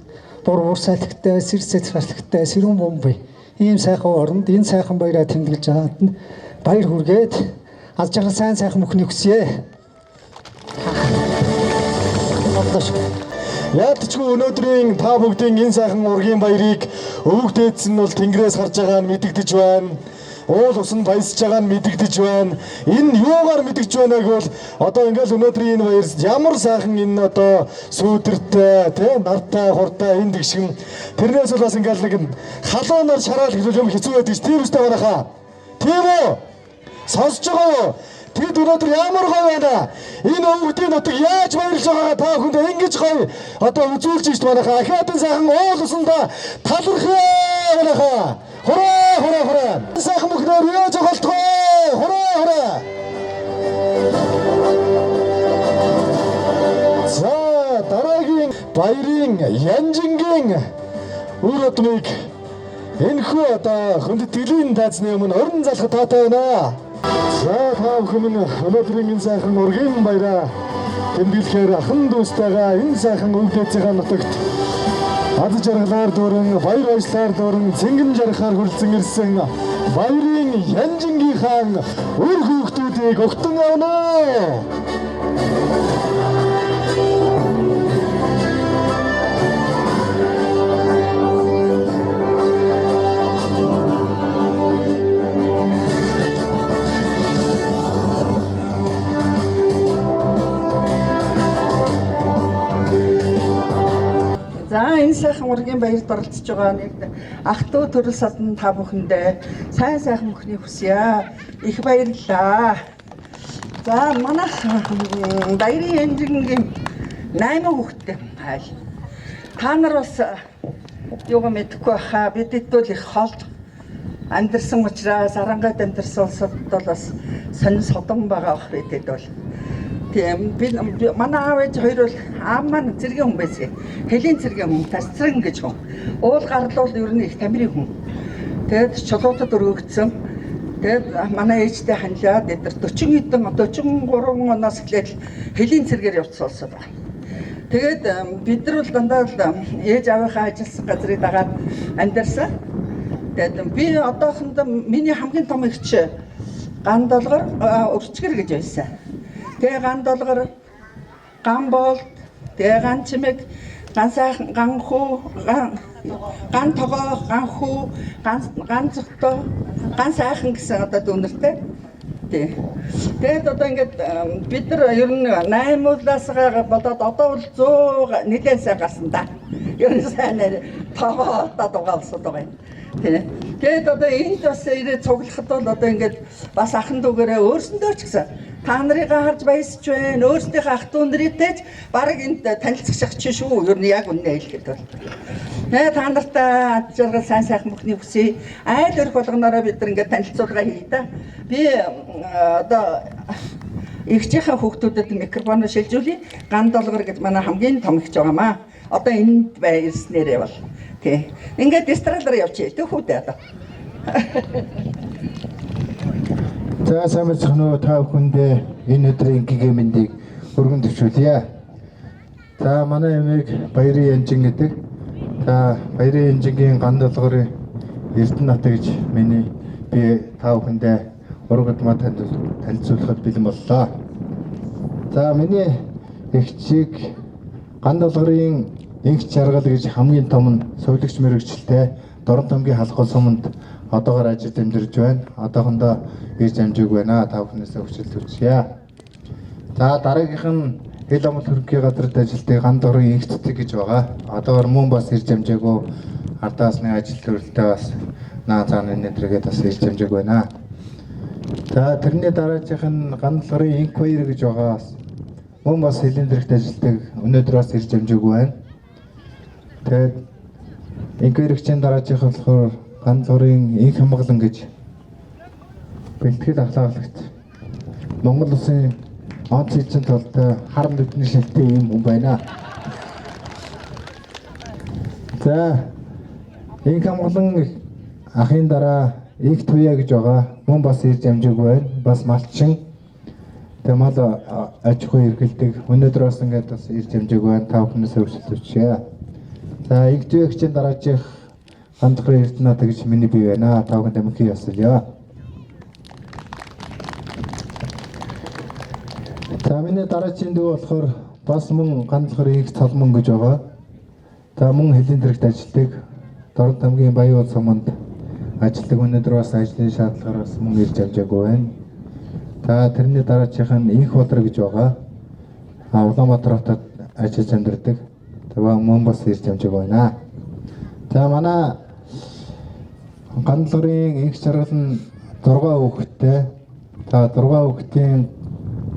бур бур салхитай сэр салхитай сэрүүн бомб ийм сайхан оронд энэ сайхан баяраа тэмдэглэж байгаад нь баяр хүргээд аз жаргал сайн сайхан бүхнийг хүсье. Яалтчгүй өнөөдрийн та бүгдийн энэ сайхан ургийн баярыг өвөг дээдс нь бол Тэнгэрээс харж байгаа нь мэдэгдэж байна. Уул ус нь баясж байгаа нь мэдэгдэж байна. Энэ юугаар мэдэгдэж байна гэвэл одоо ингээл өнөөдрийн энэ баяр ямар сайхан энэ одоо сүүдэртэй тий нартай хуртай энэ тэгшин тэрнээс бол бас ингээл нэг халуунаар шараал гэвэл юм хэцүү байдаг ш. Тийм үстэй манайхаа. Тийм үү? Сонсож байгаа юу? Тэд өнөөдөр ямар гоё байна. Энэ өвгдийн нутаг яаж баярлж байгаагаа та бүхэнд ингэж гоё одоо үзүүлж шít манайхаа. Ахиад сайхан уул усандаа талархъя манайхаа. Хураа хураа хураа. Сайхан бүхнээр яаж голтгоо. Хураа хураа. За дараагийн баярын Янжингийн үр удмыг энэхүү одоо хүндэтгэлийн таазны өмнө орон залхах таатай байна. За та бүхэн өнөөдрийн энэ сайхан ургийн баяраа тэмдэглэхээр ахан дүүстэйгээ энэ сайхан өвдөцийн нутагт аз жаргалаар дүүрэн баяр баясгалаар дүүрэн цэнгэн жаргахаар хүрэлцэн ирсэн баярын Янжингийнхаа үр хүүхдүүдийг огтон авна. За энэ сайхан ургийн баярт оролцож байгаа нэг ах トゥ төрөл садан та бүхэндээ сайн сайхан бүхнийг хүсье. Их баярлалаа. За манайх баярын Янжингийн 8 хүүхэдтэй хайл. Та нар бас юугаа мэдэхгүй баха. Бидэд бол их хол амьдарсан учраас Арангайд амьдарсан улсад бол бас сонин содон байгаа бах бидэд бол. Тийм би манай аав ээж хоёр бол аав маань цэргийн хүн байсан. Хэлийн цэргийн хүн, тасцран гэж хүн. Уул гарлуул ер нь их тамирын хүн. Тэгээд чулуутад өргөгдсөн. Тэгээд манай ээжтэй ханлаад эдгээр 40 хэдэн 43 оноос эхлээд хэлийн цэргээр явцсан улсад байна. Тэгээд бид нар бол дандаа л ээж аавынхаа ажилласан газрыг дагаад амьдарсан. Тэгээд би одоохондоо миний хамгийн том эгч ган долгор өрчгөр гэж байсан. Тэгээ ган долгор, ган болд, тэгээ ган чимэг, ган сайхан, ган хүү, ган тогоо, ган хүү, ган зогтоо, ган сайхан гэсэн одоо дүүнертэй. Тий. Тэгээд одоо ингээд бид нар ер нь 8-уулаас болоод одоо бол 100 нэлээд сайн гарсан да. Ер нь сайн тогоо одоо дугаалсаад байгаа юм. Тий. Тэгээд одоо энд бас ирээд цуглахад бол одоо ингээд бас ахан дүүгээрээ өөрсөндөө ч гэсэн та нарыгаа харж баясч байна. Өөрсдийнхээ ах トゥ нарытай ч бараг энд танилцах чинь шүү. Ер нь яг үннээ хэлэхэд бол. Та нартай ад жаргал сайн сайхан бүхнийг хүсье. Айл өрх болгоноороо бид нар ингээд танилцуулга хийе да. Би одоо эгчийнхээ хүүхдүүдэд микрофоноо шилжүүлье. Ган долгор гэж манай хамгийн том эгч байгаамаа. Одоо энд бай ирснээрээ бол. Тий. Ингээд дистралаар явчих. Тэг хүүдээ одоо. За сайн байцгаана уу та бүхэндээ энэ өдрийн гэгээ мэндийг өргөн төвшүүлье. За манай эмээг Баярын Янжин гэдэг. За Баярын Янжингийн ган долгорын Эрдэнэ ата гэж миний би та бүхэндээ ураг удмаа танилцуулахад бэлэн боллоо. За миний эгчийг ган долгорын инх жаргал гэж хамгийн том нь сувилагч мэрэгчлээ Дорнот аймгийн Халгал суманд одоогоор ажил амьдарч байна. Одоохондоо ирж амжаагүй байна. Та бүхнээсээ хүчил төрчихье. За дараагийнх нь хэл амт хөрөнгийн газарт ажилтдаг ган дорын инх цэцэг гэж байгаа. Одоогоор мөн бас ирж амжаагүй. Ардаас нэг ажил төрөлтэй бас наа цаана нэтргээд бас ирж амжаагүй байна. За тэрний дараагийнх нь ган долгорын инх баяр гэж байгаа. Мөн бас хөлийн дэрэгт ажилтдаг. Өнөөдөр бас ирж амжаагүй байна. Тэгээд инквирэгчийн дараагийнх нь болохоор ган долгорын инх хамглан гэж бэлтгэл ахлаагалагч Монгол улсын онц эзэн толтой хар нүдний шилтэй ийм хүн байна. За инх хамглан Ахын дараа Их Туяа гэж байгаа. Мөн бас ирж амжаагүй байна. Бас малчин. Тэгээ мал аж ахуй эрхэлдэг. Өнөөдөр бас ингээд бас ирж амжаагүй байна. Та бүхнээс өрсөлдөж өчье. За Их Туяа гिचэн дараачих Гандахрын Эрдэнэт гэж миний бие байна. Та бүхэнд мөнхийн ёслолё. За миний дараагийн дүү болохоор бас мөн Гандахрын Их Цолмон гэж байгаа. За мөн хөлийн тэрэгт ажилладаг. Дорнот аймгийн Баян суманд ажилладаг. Өнөөдөр бас ажлын шаардлагаар бас мөн ирж амжаагүй байна. За тэрний дараачих нь Инх Бадар гэж байгаа. Улаанбаатар хотод ажиллаж амьдардаг. Тэгээ мөн бас ирж амжаагүй байна. За манай Гандлгарын инх жаргал нь 6 хүүхэдтэй. За 6 хүүхдийн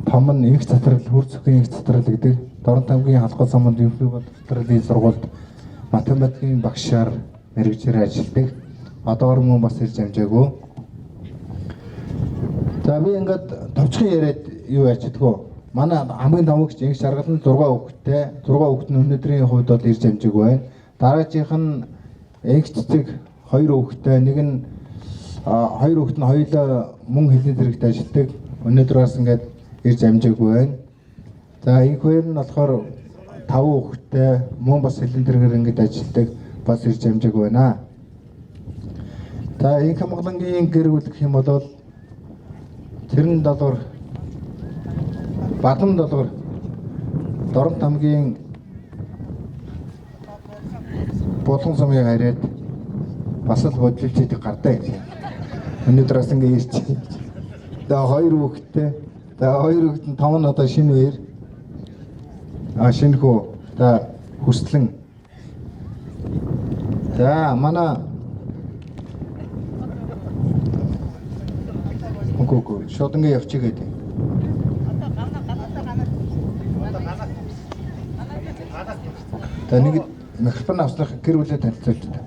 том нь инх цатрал, хөр цөхийн инх цатрал гэдэг. Дорнот аймгийн Халгал суманд ерөнхий боловсролын сургуульд математикийн багшаар мэргэжлээр ажилладаг. Одоогор мөн бас ирж амжаагүй. За би ингээд товчхон яриад юу яаж чадгүй. Манай хамгийн томогч инх жаргал нь 6 хүүхэдтэй. 6 хүүхэд нь өнөөдрийн хувьд бол ирж амжаагүй байна. Дараачих нь инх цэцэг 2 хүүхэдтэй. Нэг нь 2 хүүхэд нь хоёулаа мөн хөлийн зэрэгт ажилладаг. Өнөөдөр бас ингээд ирж амжаагүй байна. За инх хоёр нь болохоор 5 хүүхэдтэй, мөн бас хөлийн тэргээр ингээд ажилладаг, бас ирж амжаагүй байна. За инх хамгаалангийн гэр бүл гэх юм бол Тэрэн долгор Бадам долгор Дорнот аймгийн Булган сумын хараад бас л бодлож идэг гардаа гэж. Өнөөдөр бас ингэ ирж. За 2 хүүхэдтэй. За 2 хүүхэд нь том нь одоо шинэ үер. Шинэ хүү. За хүслэн. За манай үгүй шууд ингэ явчих гэдэг. За нэг микрофон авснах гэр бүлээ танилцуулж та.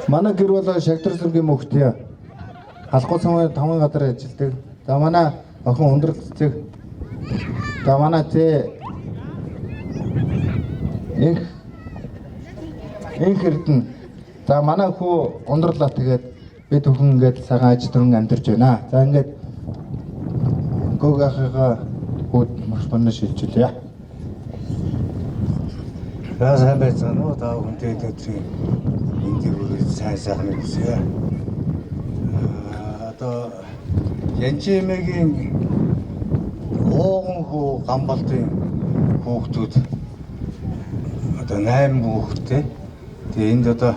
Манай гэр бүл Шагдар сүргийн мөхтөө Халгал сумын таван газар ажилладаг. За манай охин Ундрал цэцэг. За манай зээ инх Эрдэнэ. За манай хүү Ундралаа тэгээд бид бүхэн ингээд цагаан аж төрөн амьдарч байна. За ингээд гогахыгаа хүүд микрофоноо шилжүүлье. За сайн байцгаана уу? Та бүхэнтэй өдрийн эндийг үргэлж сайн сайхныг хүсье. Одоо Янчимэгийн ууган хүү Гамбалтын хүүхдүүд одоо 8 хүүхэдтэй. Тэгээ энд одоо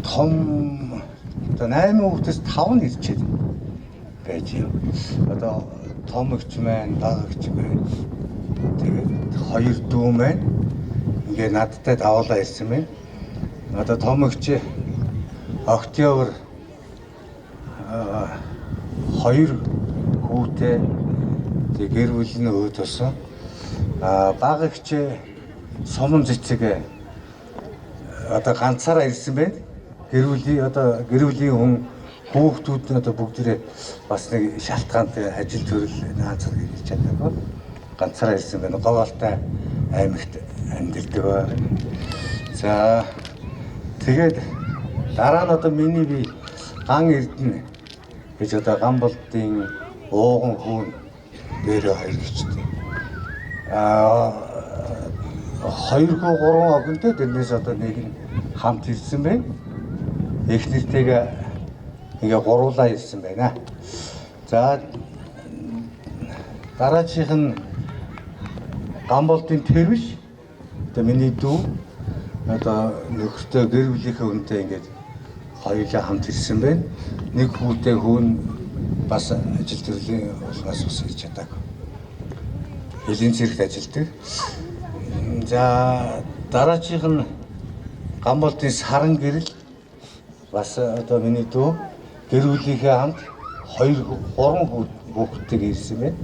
том одоо 8 хүүхдээс 5 нь ирчээд байж юм. Одоо том эгч маань, бага эгч маань. Тэгээд 2 дүү маань ингээ надтай даваалаа ирсэн байна. Одоо том эгч Октябрь 2 хүүтэй тэг гэр бүл нь өөд болсон. Бага эгч Суман цэцэг одоо ганцаараа ирсэн байна. Гэр бүлийн одоо гэр бүлийн хүн хүүхдүүд нь одоо бүгдээрээ бас нэг шалтгаантай ажил төрөл наацар гэж чадаагүй. Ганцаараа ирсэн байна. Говьалтай аймагт амьдардаг. За тэгээд дараа нь одоо миний би Ган Эрдэнэ гэж одоо Гамболдын ууган хүүн дээрээ хоёр гिचтэй. 2 хүү 3 охинтой тэрнээс одоо нэг нь хамт ирсэн байна. Их нэртэйгээ ингээ гуруулаа ирсэн байна. За дараачих нь Гамболдын тэрвш одоо миний дүү одоо нөхөртөө гэр бүлийнхээ хүнтэй ингээд хоёулаа хамт ирсэн байна. Нэг хүүтэй хүн бас ажил төрлийн улмаас бас ирж чадаагүй. Хөлийн цэрэгт ажилладаг. За дараачих нь Гамболдын саран гэрэл бас одоо миний дүү гэр бүлийнхээ хамт 2 3 хүүхэдтэйг ирсэн байна.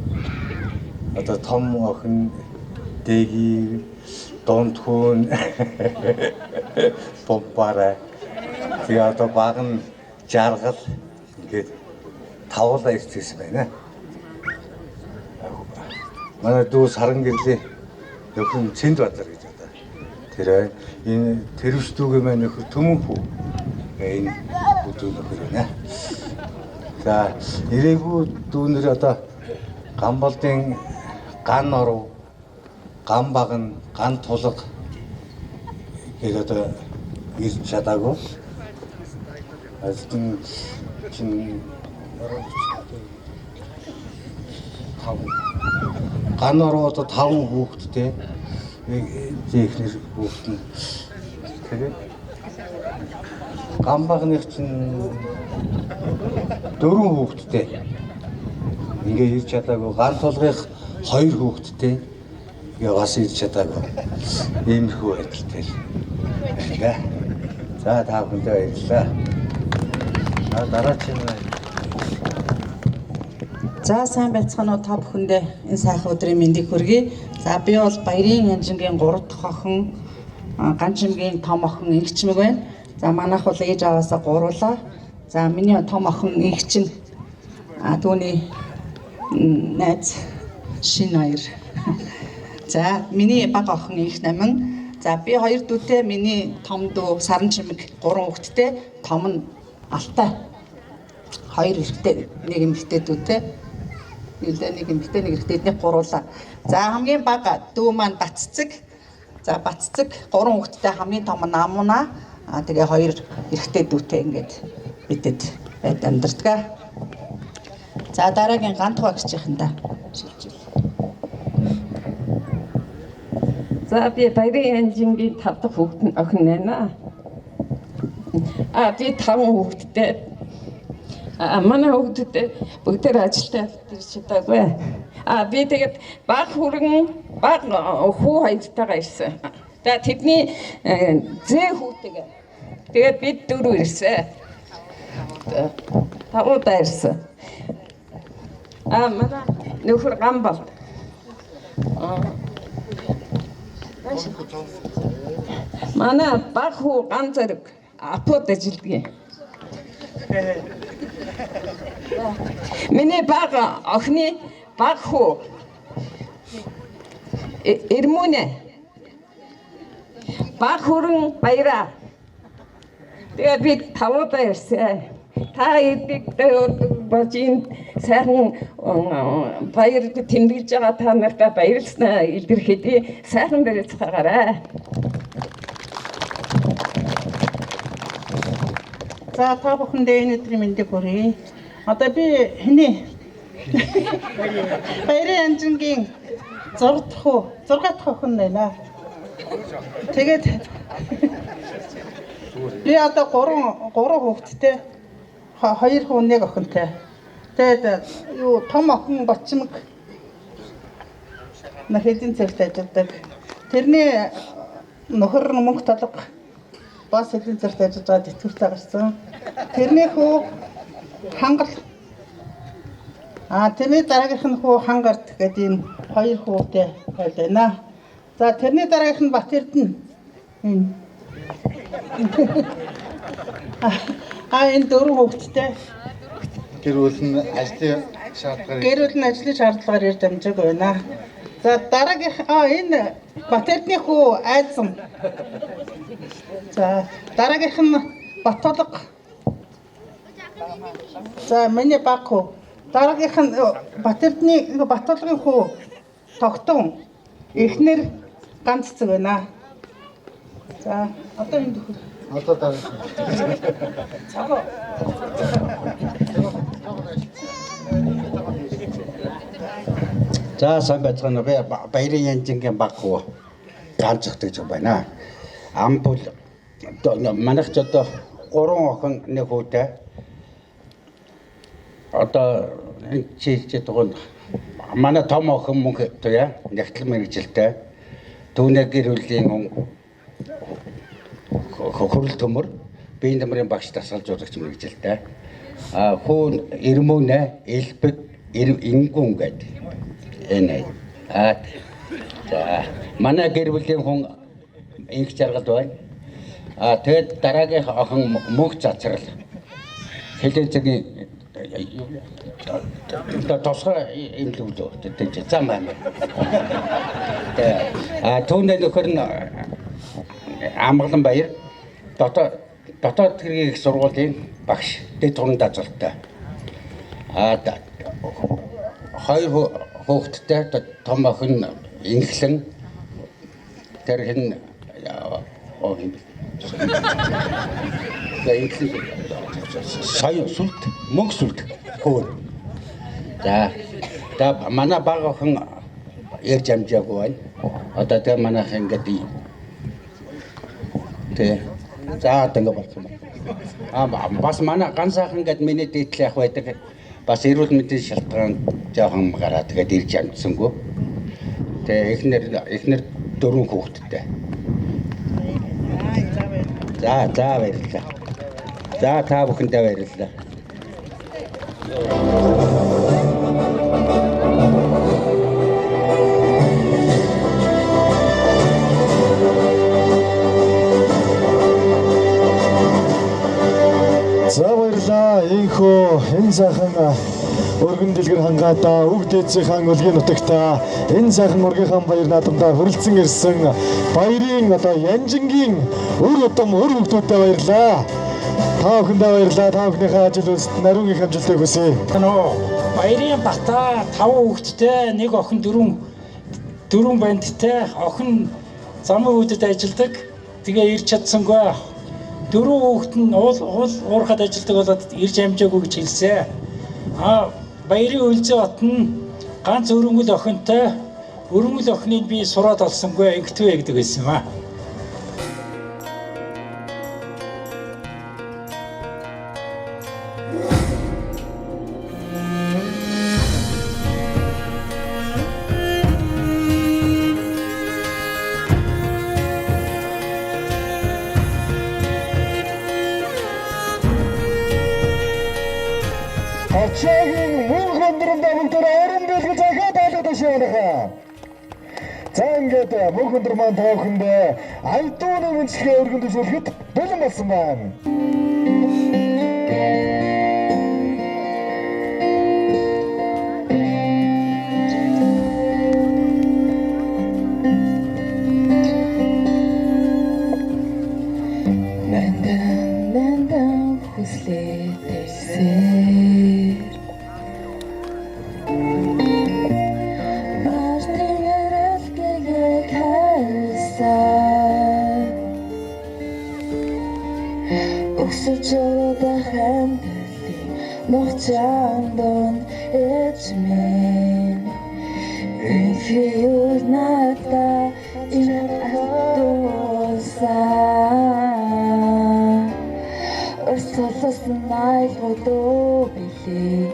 Одоо том охин Дэги, дунд хүн Бомбараа. Тэгээ одоо баг нь Жаргал ингээд тавуулаа ирчихсэн байна. Манай дүү саран гэрлийн нөхөн Цэнд Базар гэж одоо Тэр энэ тэрвш дүүгээ маань нөхөр Төмөн хүү. Энэ дүү нөхөр байна. За ирээгүй дүүнэр одоо Гамболдын ган оров, ган багна, ган тулга гээд одоо ирж чадаагүй. Азтын чинь ган оров одоо 5 хүүхэдтэй. Зээхнэр хүүхэд нь тэгээд ган багных чинь 4 хүүхэдтэй. Ингээ ирж чадаагүй. Ган тулгых 2 хүүхэдтэй. Ингээ бас ирж чадаагүй. Иймэрхүү байдалтай л байна. За та бүхэндээ баярлалаа. За дараагийн За сайн байцгаана уу та бүхэндээ энэ сайхан өдрийн мэндийг хүргэе. За би бол Баярын Янжингийн 3 дахь охин, Ганчимгийн том охин Инхчмэг байна. За манайх бол ээж аваасаа гуруулаа. За миний том охин Инхчин, түүний найз Шин хоёр. За миний бага охин Инх Намин. За би хоёр дүүтэй, миний том дүү Саран Чимэг 3 хүүхэдтэй, том нь Алтай. 2 эрэгтэй, 1 эмэгтэй дүүтэй. Нийлээ нэг эмэгтэй, нэг эрэгтэй, эднийг гуруулаа. За хамгийн бага дүү маань Батцэцэг. За Батцэцэг 3 хүүхэдтэй, хамгийн том нь Намуна. Тэгээ 2 эрэгтэй дүүтэй ингээд бидэд байд амьдардаг. За дараагийн Гантуга гिचийнхэндээ шилжэв. За би Баярын Янжингийн 5 дахь хүүхэд нь охин байна. Би 5 хүүхэдтэй. Манай хүүхдүүд бүгдээр ажилдаа ирж чадаагүй. Би тэгээд баг хүрэн баг хүү хоёртойгоо ирсэн. За тэдний зээ хүүтэйгээ. Тэгээд бид дөрөв ирсэн. 5 удаа ирсэн. Манай нөхөр гам бол. Манай баг хүү гам зэрэг апод ажилдгийн. Миний баг охины баг хүү Эрмүнэ. Баг хүрэн баяраа. Тэгээд би 5 удаа ирсэн. Та эдийг болж энэ сайхан баяр тэмдэглэж байгаа та нартай баярлснаа илэрхийлье. Сайхан барилцгаагаарай. За та бүхэндээ энэ өдрийн мэндийг хүргэе. Одоо би хэний Баярын Янжингийн 6 дахь охин байна. Тэгээд би одоо 3 хүүхэдтэй, 2 хүү нэг охинтой. Тэгээд юу том охин Бочмог хэдийн цагт ажилладаг. Тэрний нөхөр мөнх толго бас хэдийн цагт ажиллаж байгаа тэтгэвртэй гарсан. Тэрний хүү Хангал. Тэрний дараагийнх нь хүү Хангарт гэдэг ийм 2 хүүтэй байна. За тэрний дараагийнх нь Бат Эрдэнэ. Энэ. Энэ 4 хүүхэдтэй. Гэр бүл нь ажлын шаардлагаар Гэр бүл нь ажлын шаардлагаар ирж амжаагүй байна. За дараагийнх энэ Бат Эрдэнийн хүү Айзан. За дараагийнх нь Батулга. За миний баг хүү. Дараагийнх нь Бат Эрдэнийн Батулгын хүү Тогтун. Эхнэр ганц цэцэг байна. За одоо энд нөхөр. Одоо дараагийнх. Цогоо. За сайн байцгаана уу. Би Баярын Янжингийн баг хүү ганц өгдөг юм байна. Ам бол манайх ч одоо 3 охин нэг хүүтэй. Одоо энэ чийчээд байгаа манай том охин мөнх туяа нягтлан мэргэжилтэй. Түүнээ гэр бүлийн хөрөл төмөр биеийн төмрийн багш дасгалжуулагч мэргэжилтэй. Хүү Эрмөнэ Элбэг Ингүн гэдэг. Энэ. За манай гэр бүлийн хүн инх жаргал байна. Тэгээд дараагийн охин мөнх цацрал. Хэлэн цагийн тусгай имлэг лөө. Зам байна. Түүний нөхөр нь Амгалан баяр дотоод хэргийн их сургуулийн багш дэд туран дазалтай. А хоёр хүүхэдтэй, том охин Инхлэн, тэр хэн Инхлэн сая сүлт мөнгө сүлт хөө. За та манай бага охин ярьж амжаагүй байна. Одоо тэр манайх ингээд тэ за одоо ингэ болсон байна. Аа бас манай ганцаахан ингээд миний дээдл явах байдаг. Бас эрүүл мэндийн шалтгаан жоохон гараа тэгээд ирж амжсангүй. Тэгээ эхнэр 4 хүүхэдтэй. За за баярлалаа. За та бүхэндээ баярлалаа. За баярлалаа. Ийхүү энэ сайхан өргөн дэлгэр хангаадаа үг дээдсийн өлгийн нутагта энэ сайхан ургийнхаа баяр наадамдаа хүрэлцэн ирсэн баярын одоо Янжингийн өр удам өр хүүхдүүдэд баярлалаа. Та бүхэндээ баярлалаа. Та бүхнийхээ ажил үйлсэд нариун их амжилтыг хүсье. Баярын Бата 5 хүүхэдтэй, нэг охин 4 бандтай, охин замын үүдэд ажилладаг. Тэгээ ирж чадсангүй. 4 хүүхэд нь уул уурхад ажилладаг болоод ирж амжаагүй гэж хэлсэн. А баярын Үлзий бат нь ганц өрөнгөл охинтой, өрөнгөл охиныг би сураад олсонгүй ингэтвэ гэдэг байсан юм аа. Ачаагийн мөнх өндрөндөө бүгдээр орон бэлгэж ахаад алаад шаанах. За ингээд мөнх өндөр маань та бүхэндээ айдууны мэндчилгээ өргөн төвшүүлэхэд бэлэн болсон байна. Нандан нандан хүслээ тэрсээр Мартин яралгээг хайрсан Өксөж өрөөдөх амьдралын нухацаанд ээж минь Инхий надаа энэ атуусан Урсгалсан айлгуу билээ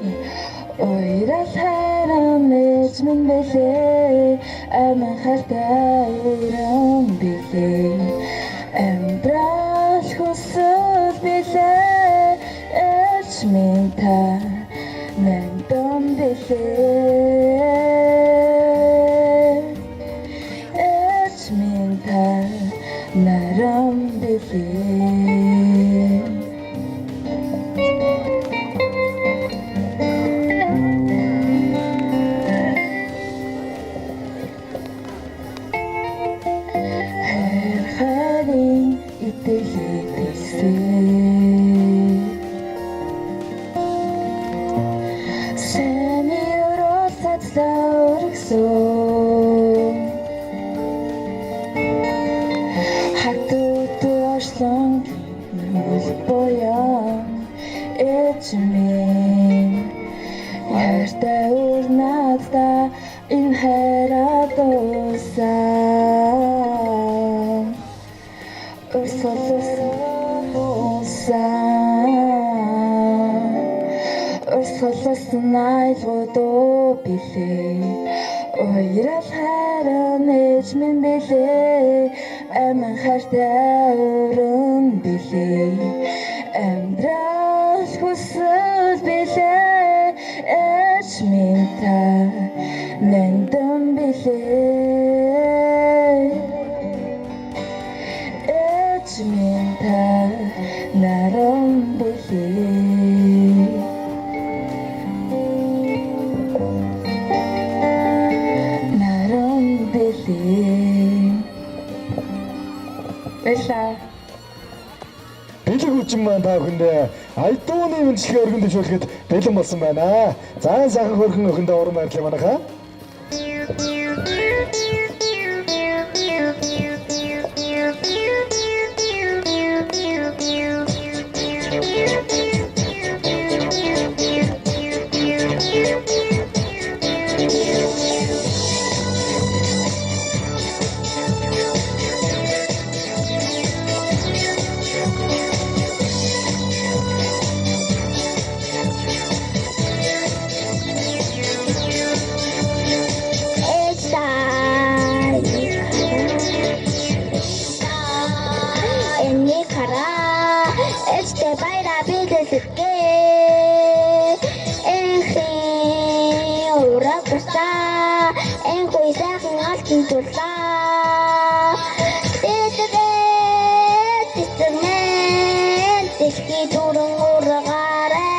Уйрал хайран ээж минь бэлээ Амин хайртай өрөн билээ Амьдрал хүсэл билээ Ээж минь та нандам билээ Ээж минь та наран билээ Хайрын итгэлээ тэрсээ Сайн өрөөл цацлаа өргөсөө Хатуу оршлон нүгэл буян ээж минь Хайртай үр надаа энэ хайраа дуусаа Урсгалсан айлгуу билээ Уйрал хайран ээж минь билээ Амин хайртай өрөн билээ Амьдрал хүсэл билээ Ээж минь та нандам билээ Ээж минь та наран билээ Наран билээ. Баярлалаа. Бэлэг хүчин маань та бүхэндээ Айдууны мэндчилгээ өргөн дэвшүүлэхэд бэлэн болсон байна. За сайхан хөрхөн өхөндөө уран байрлал манайхаа. Эний хараа эцтэй баяра бигэлгээ энхи ураг гусаа энхүй сайхан алтан тулаа тэтгэд тэтгэмэн дэлхий дүүрэн ургаарай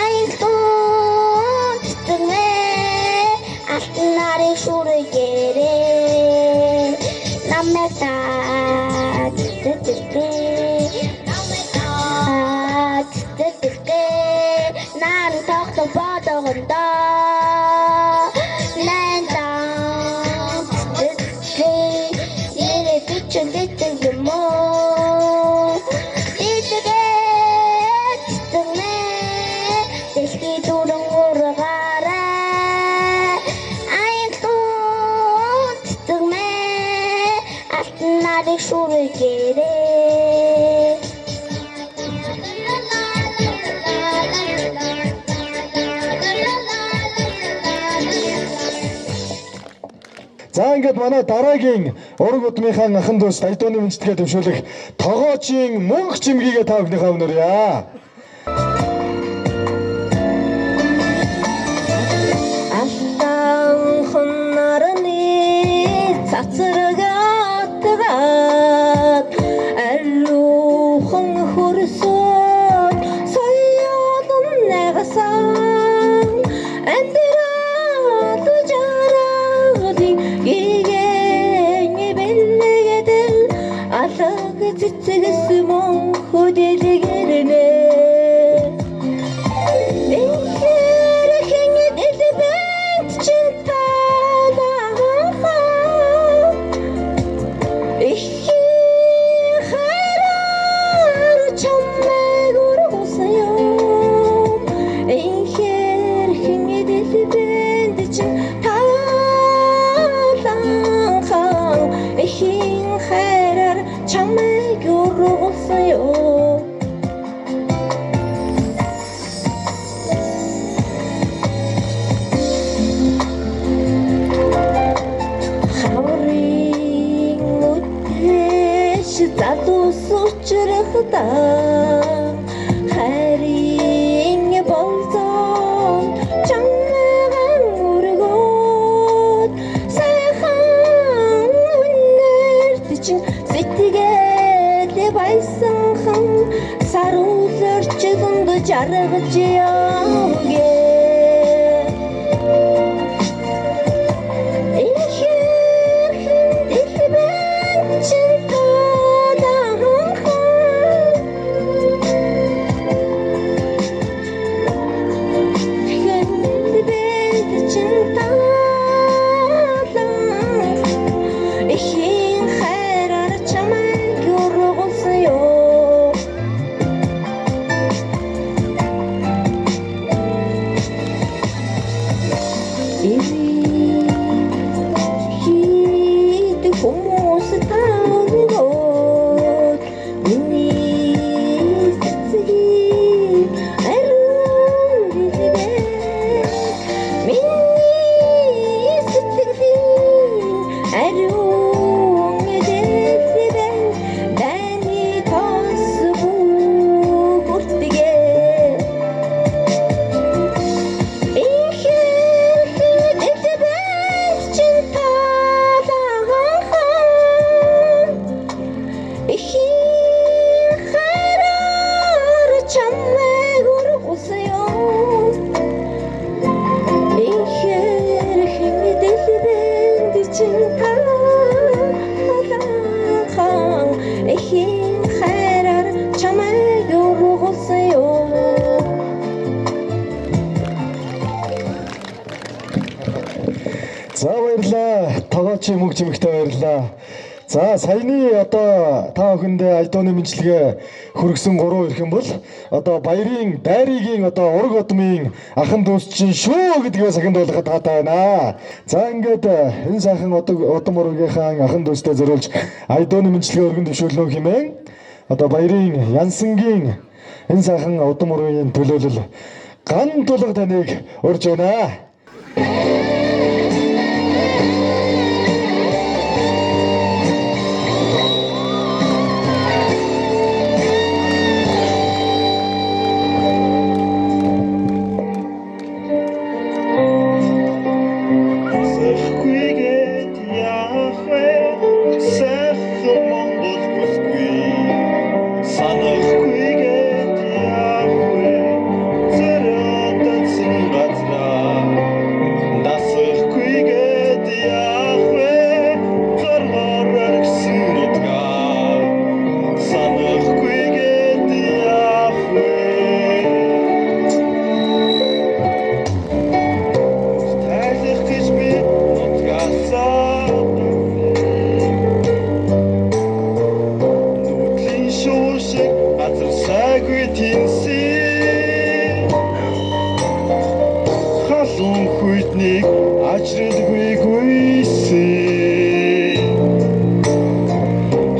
аян тэтгэмэн алтан нарыг шүргээрэй намайг та тэтгэдэг намайг та тэтгэдэг нан тогтох бодогондоо нэн тэтгэдэг нэрээ бичэн тэтгэг юм уу тэтгэдэг тэтгэмэн дэлхий дүүрэн ургаарай аян тэтгэмэн алтан нарыг шүргээрэй. За ингээд манай дараагийн ураг удмынхаа ахан дүүс Айдууны мэндчилгээ дэвшүүлэх тогоочийн мөнх чимгийгээ та бүхнийхээ өмнө өрье. Алтан хунарны цацраг атгаад ариухан хөрсөд соёолон найгасан амьдрал жаргалын гэгэний бэлгэдэл алаг цэцэгс мөнхөд дэлгэрнэ. Энхэрхэн дэлбэнд чин таланхан эхийн хайраар чамайг ургуулсан юм. Энхэрхэн дэлбэнд чин таланхан эхийн хайраар чамайг ургуулсан юм. Хаврын үдээс залуус учрахтаа хайрын болзон чамайг өргөөд сайхан үнэрт чинь сэтгэл байсан хан саруул орчинд жаргаж явгээ. Энхэрхэн дэлбэнд чин таланхан дэлбэнд чин таланхан эхийн хайраар чамайг ургуулсан юм. Дорчин мөнгө чимэгтэй баярлалаа. За саяны одоо та бүхэндээ Айдууны мэндчилгээ хүргэсэн гурван эрхэм бол одоо баярын дайрыгийн одоо ураг удмын ахан дүүс чинь шүү гэдгээ сахин дуулахад таатай байна. За ингээд энэ сайхан удам ургийнхаа ахан дүүстэй зориулж Айдууны мэндчилгээ өргөн дэвшүүлнө хэмээн одоо баярын Янсангийн энэ сайхан удам ургийн төлөөлөл ган тулга таныг урьж байна. Сэхгүйгээд яах вэ? Сайхан Монгол бүсгүй. Санахгүйгээд яах вэ? Зэрэг газраа. Дасахгүйгээд яах вэ? Зоргоор оргисон нутгаа. Санахгүйгээд яах вэ? Тайлах гэж би нутгаасаа нүүдлийн шуур шиг газар сайгүй тэнсэн. Халуун хүйтнийг ажралгүй гүйсэн.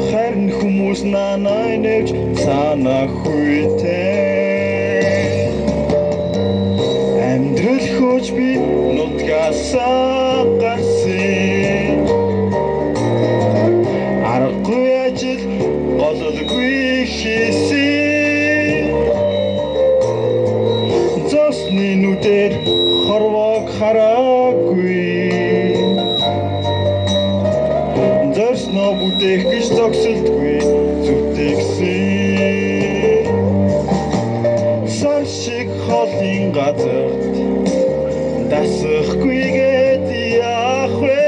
Харин хүмүүс нанай нэвч цаана хүйтэн. Амьдрал хөөж би нутгаасаа гарсан. Аргагүй ажил гололгүй хийсэн. Зосны нүдээр хорвоог хараагүй. Зорсноо бүтээх гэж зогсолтгүй зүтгэсэн. Сар шиг холын газарт дасахгүйгээд яах вэ?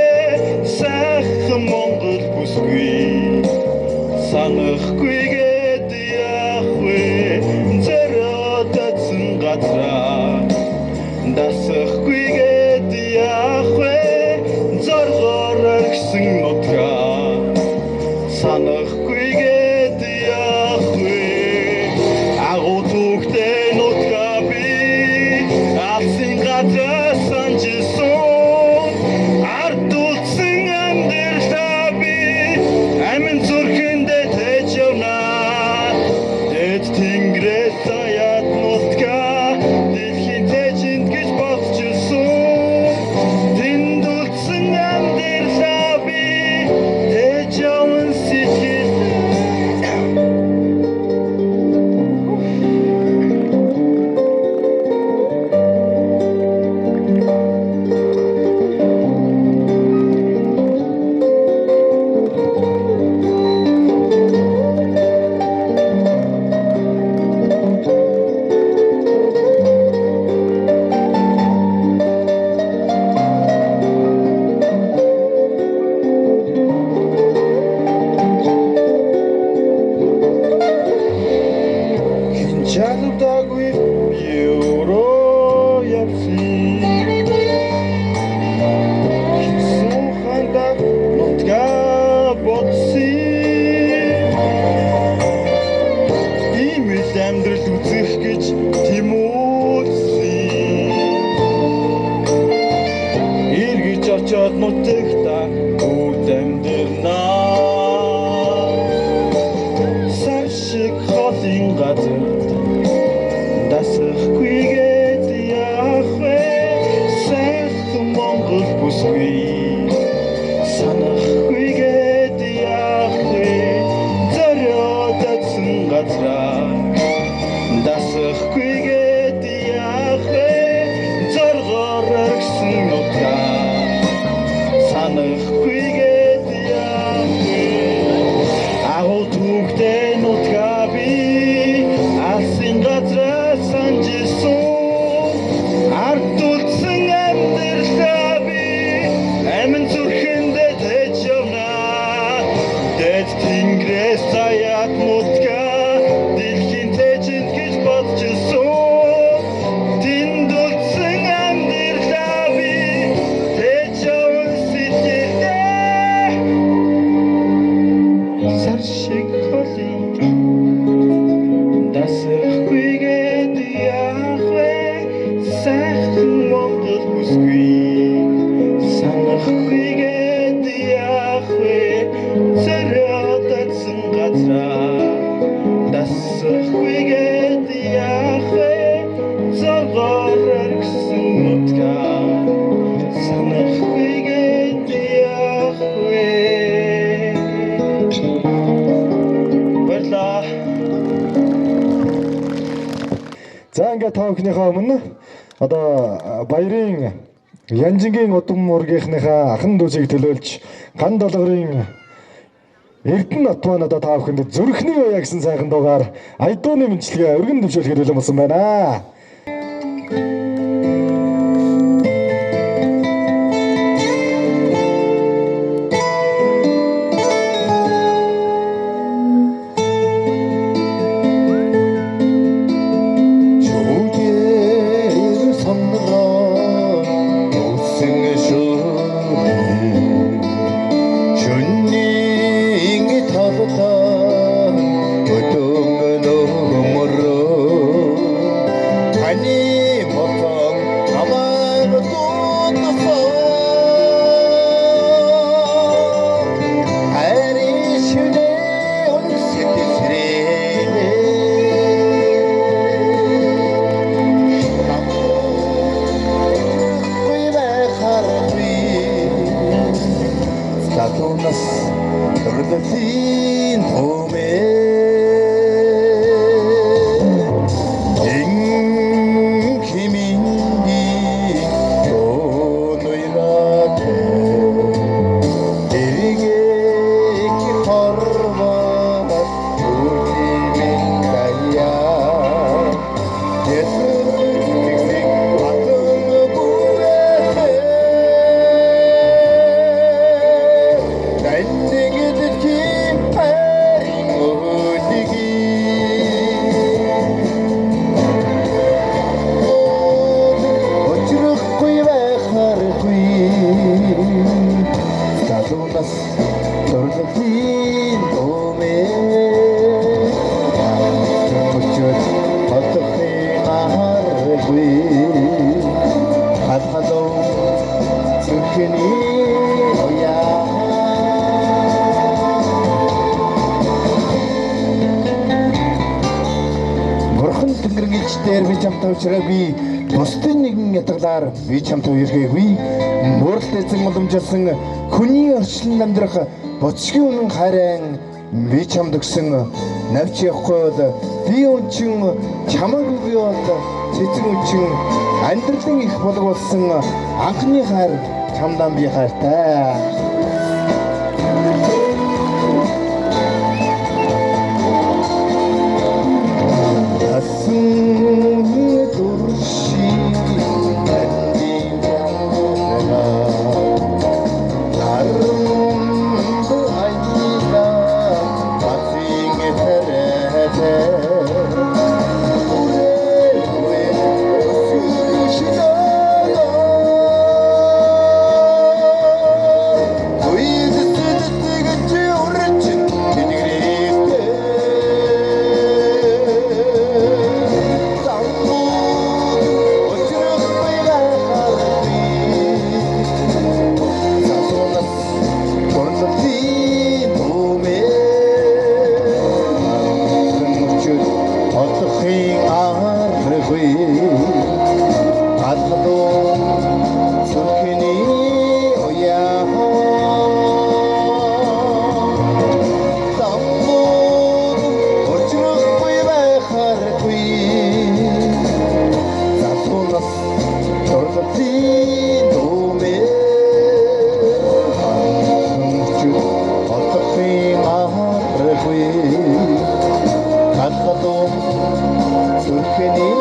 Сайхан Монгол бүсгүй. Санахгүйгээд яах вэ? Зориод татсан газраа. Дасахгүйгээд яах вэ? Зоргоор оргисон нутгаа. Санахгүйгээд яах вэ? Агуу түүхтэй нутгаа би алсын газар санжсан. Ард үлдсэн амьдралаа би амин зүрхэндээ тээж явна. Дэд тэнгэрээс заяат нутгаа дэлхийн тэжинд гэж бодчихсон. Тэнд үлдсэн амьдралаа би тээж явна сэтгэл. Хинчалдаагүй би өөрөө явсан. Хинсэн хандаа нутгаа бодсон. Ийм л амьдрал үзэх гэж тэмүүлсэн. Эргэж очоод нутагта үрд амьдрнаа. Сар шиг холын газарт дасахгүйгээд яах вэ? Сайхан Монгол бүсгүй. Санахгүйгээд яах вэ? Зориод татсан газраа. Дасахгүйгээд яах вэ? Зоргоор оргисон нутгаа. Санахгүйгээд яах вэ? Агуу түүхтэй нутгаа би алсын газраа санжсан. Ард үлдсэн амьдралаа би амин зүрхэндээ тээж явна. Дэд тэнгэрээс заяат нутгаа дэлхийн тэжинд гэж бодчихсон. Тэнд үлдсэн амьдралаа би тээж явна сэтгэлдээ. Хар шиг холын дасахгүйгээд яах вэ? Сайхан Монгол бүсгүй санахгүйгээд яах вэ? Зориодсон газраа дасахгүйгээд яах вэ? Зоргоор оргисон нутгаа санахгүйгээд яах вэ? Баярлалаа. За ингээд та бүхнийхээ өмнө одоо баярын Янжингийн удам мургийнхныхаа ахан дүүсийг төлөөлж ган долгорын Эрдэнэ нот маань одоо та бүхэнд зүрхний уяа гэсэн сайхан дуугаар аядууны мэндчилгээ өргөн төвшөөлөхөөр бэлэн болсон байна. Шүгээр сонроо өвсөн шүний шөнийн талдаа өдөөн нөмрөө таны мотон намайг дуудсан хайрын шүнээ үнсэт сэрээ. Залуунаас төрлөлийн томээ Инхиминги тонойрат Эргек хорват үтимэн даяа Тэсрэг батан бүрээ Дандигэд чи хайрын өлгийг Учрахгүй байхааргүй Залуунаас дурлалын томээ Мөчөд бодохын аргагүй Халхалуу зүрхний уяа. Бурхан Тэнгэрийн ичдээр би чамтай учраагүй, бусдын нэгэн ятгалаар би чамтай үерхээгүй. Мөрөл эзэн уламжилсан хүний орчлон амьдрах буцгийн үнэн хайран би чамд өгсөн навч явахгүй бол би өнчин чамаагүй би бол цэцэн өнчин амьдралын их болог болсон анхны хайр чамдаа би хайртай. Асан дурши тандин янгона Нармд айла бацин тэрэтэ Үрээ сүшинаа Уйдсэддэг чи урчин тэнгэртэй Замбуу учрахгүй байхааргүй Залуунаас дурлалын түмээ Мөчөд олохын аргагүй Алхалуу зүрхний уяа Замбуу учрахгүй байхааргүй Залуунаас дурлалын түмээ Мөчөд олохын аргагүй Алхалуу зүрхний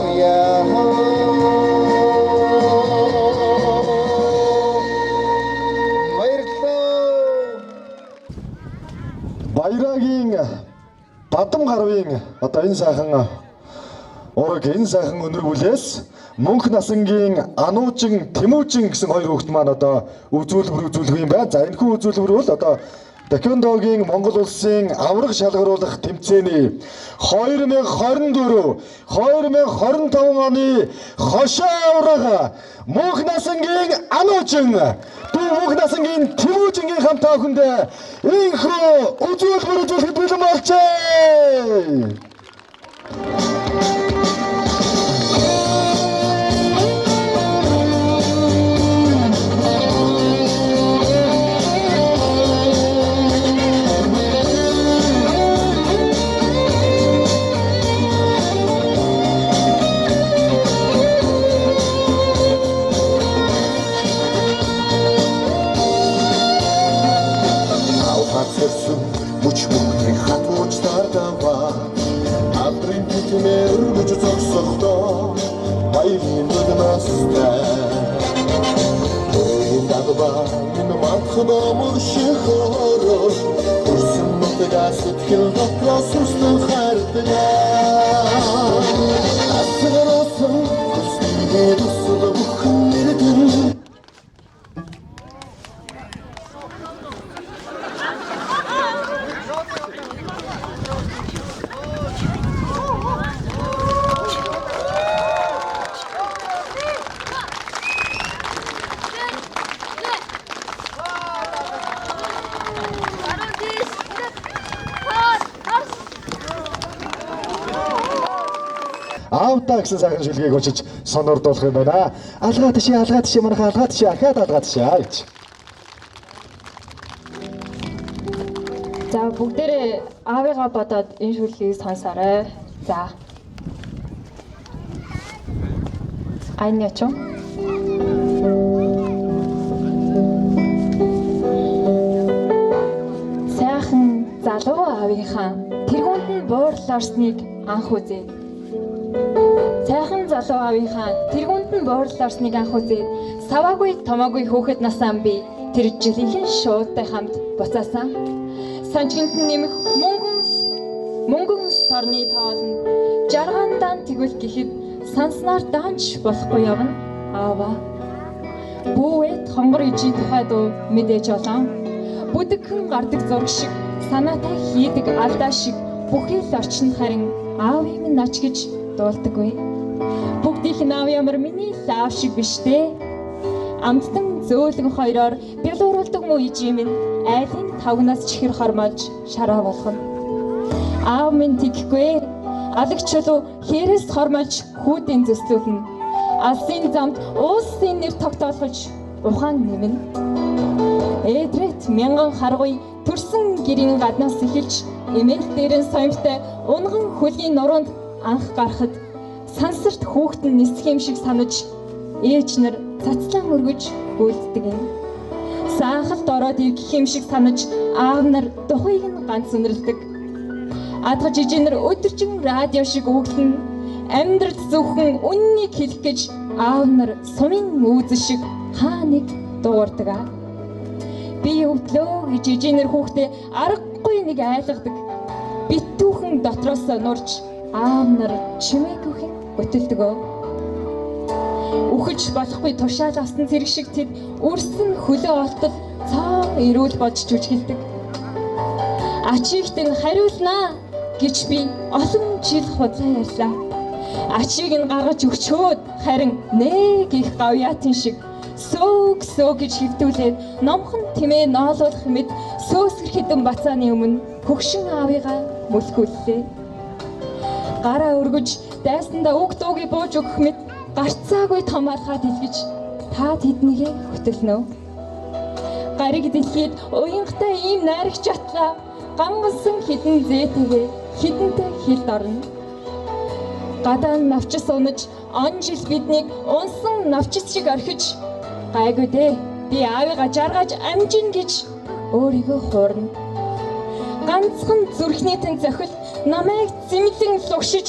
уяа. Баярлалаа. Баярагийн Бадам гарвын одоо энэ сайхан ураг, энэ сайхан өнөр бүлээс Мөнх насангийн Ануучин, Тэмүүчин гэсэн хоёр хүүхэд маань одоо үзүүлбэр үзүүлэх юм байна. За энэхүү үзүүлбэр бол одоо Тэквондогийн Монгол улсын аварга шалгаруулах тэмцээний 2024 2025 оны хошоо аварга Мөнх насангийн Ануучин, дүү Мөнх насангийн Тэмүүчингийн хамт бүхэндээ энэхүү үзүүлбэр үзүүлэхэд бэлэн болжээ. Авхацсан мөч мөхний хат муцтар даваа алдрын тэтмээр өргөж зогсохдоо баярын нүдмэстэй энэ дагва минь матхан омог шиг хороо өрсөн нутгаа сэтгэл дотроос үстэн хайрдаг асгаруулсан хүсний тусал бүхэн нэрдэн. Аавдаа гэсэн сайхан шүлгийг уншиж сонордуулах юм байна. Алгаа тишээ, алгаа тишээ, манайхаа алгаа тишээ, ахаад алгаа тишээ гэж. За бүгдээрээ аавыгаа бодоод энэ шүлгийг сонсоорой. За. Айн яч уу? Сайхан залуу аавынхаа тэргуунд нь буурлал орсныг анх үзээд. Сайхан залуу аавынхаа тэргуунд нь буурлал орсныг анх үзээд саваагүй томоогүй хөөхөд насаан би тэр жилийнхэн шуудтай хамт буцаасан. Санчинд нь нэмэх мөнгөн сорны тоолнд жаргаан дан тэгвэл гэхэд санснаар даанч болохгүй явна аава. Бүүвэд хонгор ижийн тухай дуу мэдээж олон. Бүдэгхэн гардаг зураг шиг санаатай хийдэг алдаа шиг бүхий л орчинд харин аавын минь ач гэж дуулдаггүй. Бүгдийнх нь аав ямар миний л аав шиг биш дээ. Амттан зөөлгөн хоёроор бялууруулдаг муу ижийн минь айлын тавгнаас чихэр хормоож шараа болгоно. Аав минь тэгхгүй. Алаг чулуу хээрээс хормоож хүүдийн зүслүүлнэ. Алсын замд уулсын нэр тогтоолгож ухаан нэмнэ. Эдрет мянган харгуй төрсөн гэрийн гаднаас эхэлж эмээл дээрэн соёмтой унган хөлгийн нуруунд анх гарахад сансарт хүүхдэн нисэх юм шиг санаж ээж нар цацлан өргөж гүйлддэг юм. Саахалд ороод иргэх юм шиг санаж аав нар духыг нь ганц үнэрлэдэг. Адгаж ижээ нар өдөржин радио шиг өглөн амьдрал зөвхөн үннийг хэлэх гэж аав нар сумын үүзэн шиг хаа нэг дуугардаг. Би өвдлөө гэж ижээ нар хүүхдээ аргагүй нэг айлгадаг. Битүүхэн дотроос нурж аав нар чимээгүйхэн хөтөлдөг. Үхэж болохгүй тушаал авсан зэрэг шиг тэд үрсэн хөлөө олтол цоон эрүүл болж жүжиглэдэг. Ачигт нь хариулнаа гэж би олон жил худлаа ярьлаа. Ачийг нь гаргаж өгчөөд харин нэг их гавьяатын шиг сөөг сөө гэж хэвтүүлээд номхон тэмээ ноолуулах мэд сөөсгөр хідэн бацааны өмнө хөгшин аавыгаа мөлхүүллээ. Гараа өргөж дайсандаа үг дуугийг бууж өгөх мэт гарцаагүй томаалгаад илгэж та тэднийгээ хөтөлнө. Гариг дэлхийд уянгатай ийм найрагч атлаа гангалсан хідэн зээтэйгээ хідэнтэй хилд орно. Гадаа нь навчис унаж он жил биднийг унсан навчис шиг орхиж гайгүй дээ би аавыгаа жаргаж амжин гэж өөрийгөө хуурна. Ганцхан зүрхний тэн зохил намайг зэмлэн лугшиж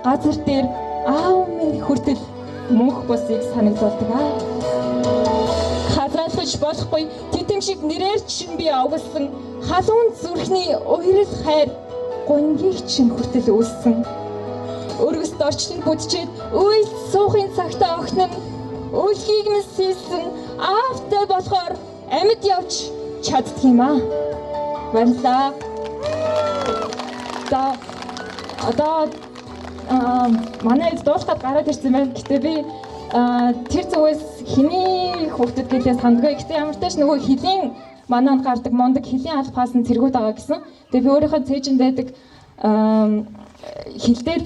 газар дээр аав минь хүртэл мөнх бусыг санагдуулдаг. Хазаалгаж болохгүй тэтэм шиг нэрээр чинь би овгосон халуун зүрхний уярл хайр гунгийг чинь хүртэл үүссэн. Өргөс дорчлон бүдчээд үйл суухын цагтаа охин нь өлгийг минь сийсэн аавтай болохоор амьд явж чаддаг юм аа. Баярлалаа. За одоо манай эд дуулахад гараад ирсэн байна. Гэтэ би тэр зүгээс хэний хүүхдүүд гэлээ сандгүй. Гэтэ ямар ч тач нөгөө хөлийн мананд гардаг мундаг хөлийн алба хаасан цэргүүд байгаа гэсэн. Тэгээ би өөрийнхөө цээжинд байдаг хил дээр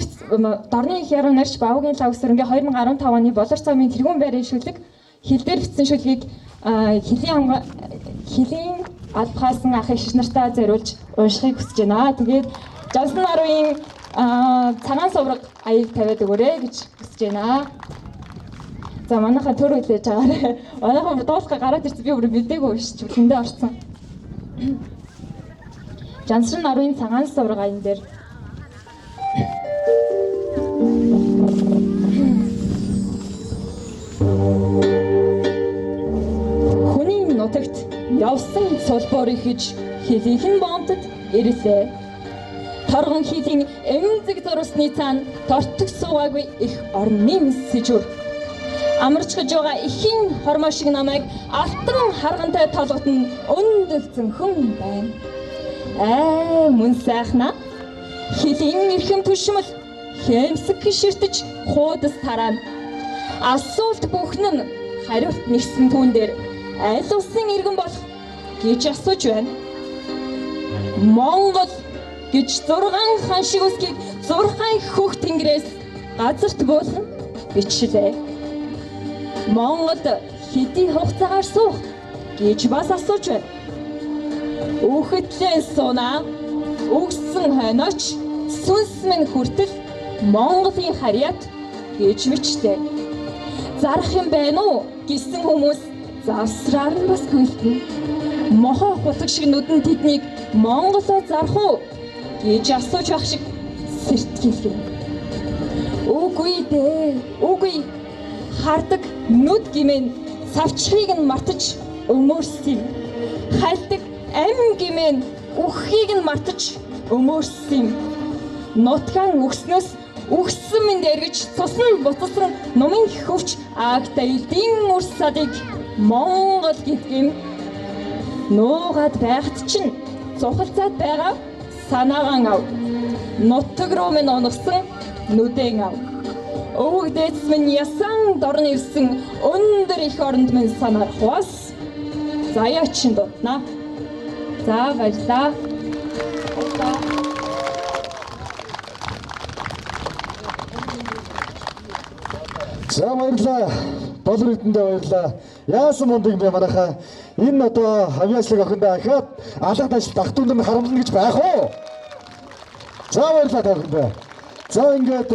дорны их яруу нарч Бавгийн лав сөрөнгийн 2015 оны Болор цомын тэргүүн байрын шүлэг хил дээр бичсэн шүлгийг хөлийн алба хаасан ах эгч нартаа зориулж уншихыг хүсэж байна. Тэгээд Жонсон наруийн цагаан сувраг аяыг тавиад өгөөрэй гэж хүсэж байна. За манайхаа төр хүлээж байгаарай. Манайхаа бүр дуулахаа гараад ирсэн, би бүр мэдээгүй биш чүлэндээ орсон. Жансран наруийн цагаан сувраг аян дээр хүний нутагт явсан цулбоор ихэж хилийнхэн бомтод ирлээ. Торгон хилийн эмзэг зурсны цаана тортог суугаагүй их орны сэжүр. Амарч гэж байгаа ихийн хормоо шиг намайг алтан харгантай толгот нь өндөлцөн хүн байна. Аа мөн сайхнаа хилийн эрхэм түшмэл хэмсэг гიშиртэж хуудас тараана. Асуулт бүхэн нь хариулт нэгсэн түүн дээр аль улсын иргэн болох гэж асууж байна. Монгол гэж 6 хан шиг үсгийг 6 хөх тэнгэрээс газарт буулан бичлээ. Монголд хэдий хугацаагаар суух гэж бас асууж байна. Үхэтлээ сунаа, үгсэн хойнооч сүнс минь хүртэл Монголын харьяат гэж бичлээ. Зарах юм байна уу гэсэн хүмүүс завсраар нь бас хөлтөн. Мохоо хутаг шиг нүдэн тэднийг Монголоо зарах уу гэж асууж байх шиг сэртгэлгэн. Үгүй дээ, үгүй. Хардаг нүд гимэн савчхыг нь мартаж өмөрсөн юм. Хальдаг ам гимэн үххийг нь мартаж өмөрсөн юм. Нутгаан өгснөөс үхсэн минь дэргэж цусан буцсан нумын хөвч агта элдийн үр садыг Монгол гэдэг юм. Нуугаад байхад чинь цухалцаад байгаа санаагаан ав. Нутаг руу минь унагсан нүдэн ав. Өвөг дээдс минь ясан дорн ивсэн өндөр их оронд минь санаар хуваас заяа чин дутнаа. За баярлалаа. За баярлалаа. Болор эрдэндээ баярлалаа. Яасан мундаг бэ манайхаа. Энэ одоо авиаслаг охиндоо ахаад алга ташлт ах дүү нар нь харамлана гэж байх уу? За баярлалаа та бүхэндээ. За ингээд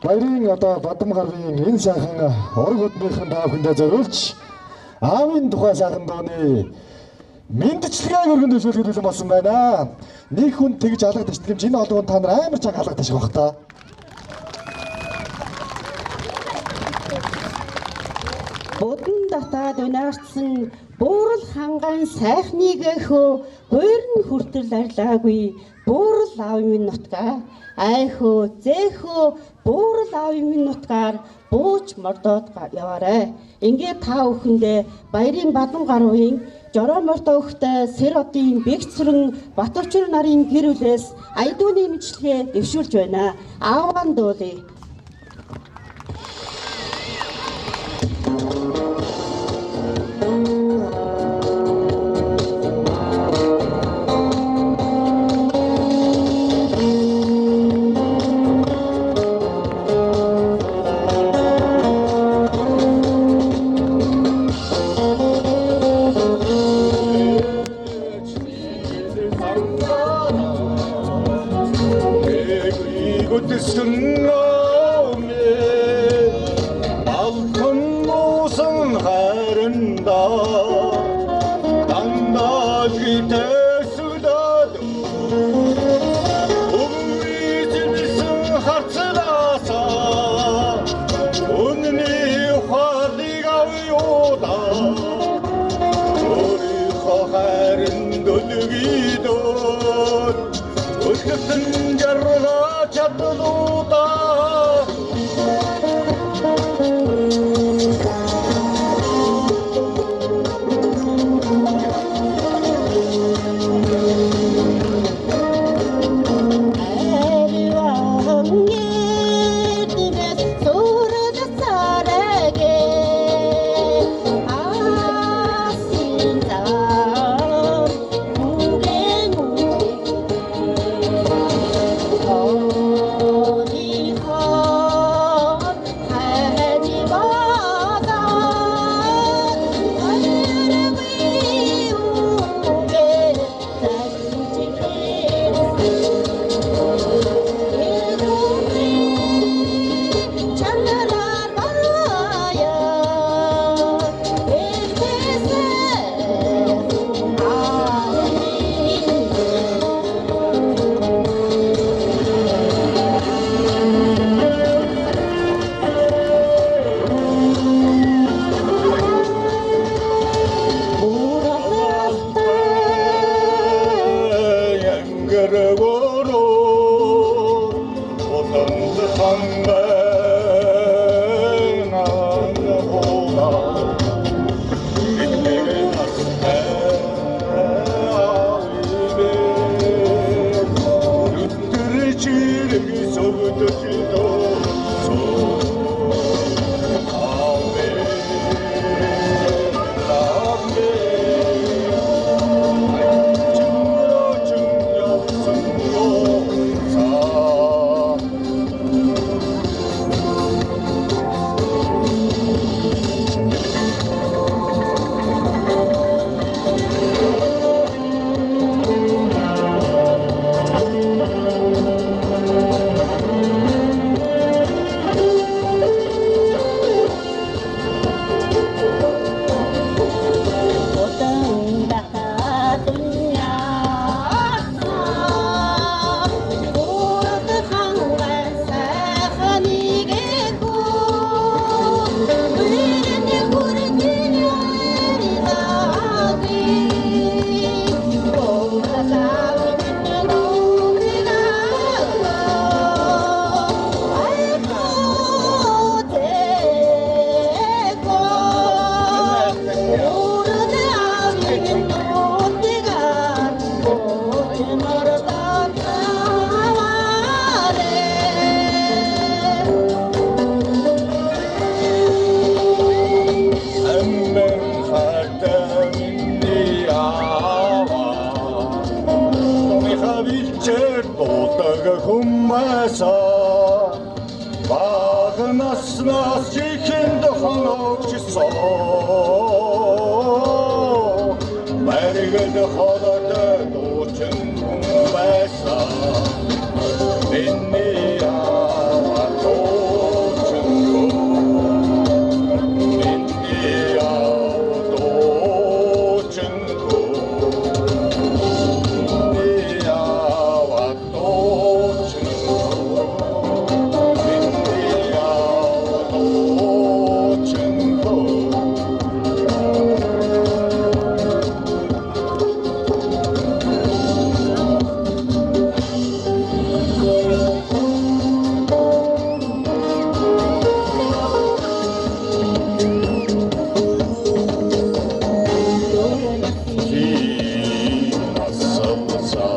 баярын одоо Бадам гарвын энэ сайхан ураг хөдмийнхэн та бүхэндээ зориулж аавын тухай сайхан дууны мэндчилгээг өргөн дэвшүүлэхэд бэлэн болсон байна. Нэг хүн тэгж алга ташдаг юм чи энэ олон хүн та нар амар чанга алга таших бах та. Будан дотоод унаарцсан буурал хангаан сайхныг өхөө гуйрн хүртэл арлаагүй буурал аав минь нутгаа айхөө зээхөө буурал аав минь нутгаар бууж мордоод яваарай. Ингээд та бүхэндээ баярын Бадам гаруйн Жороо мордоо өгтэй Сэр одын Бэгцрэн Батөвчөр нарын гэр бүлээс аядууны мэдлэгээ дэвшүүлж байна. Ааван дуулъя. Өтсөн жаргаа чадлуудаа Тэргэргөрөө Уданд ханган хууга Итгэл настай авибэ. Нүдэр чирэг сөгдөж дөөцөө. Авэ, авэ. Чингэрчин явсан цаа. Амбен хайртай миний аава. Томиха билчээр дуудаг хүмүүсаа. Бага наснаас чихэнд хоногчсон. Баригд холотой дуучин хүн байсан. Миний аава дуучин хүн. Миний аава дуучин хүн. Миний аава дуучин хүн. Миний аава дуучин хүн. Асалсаа.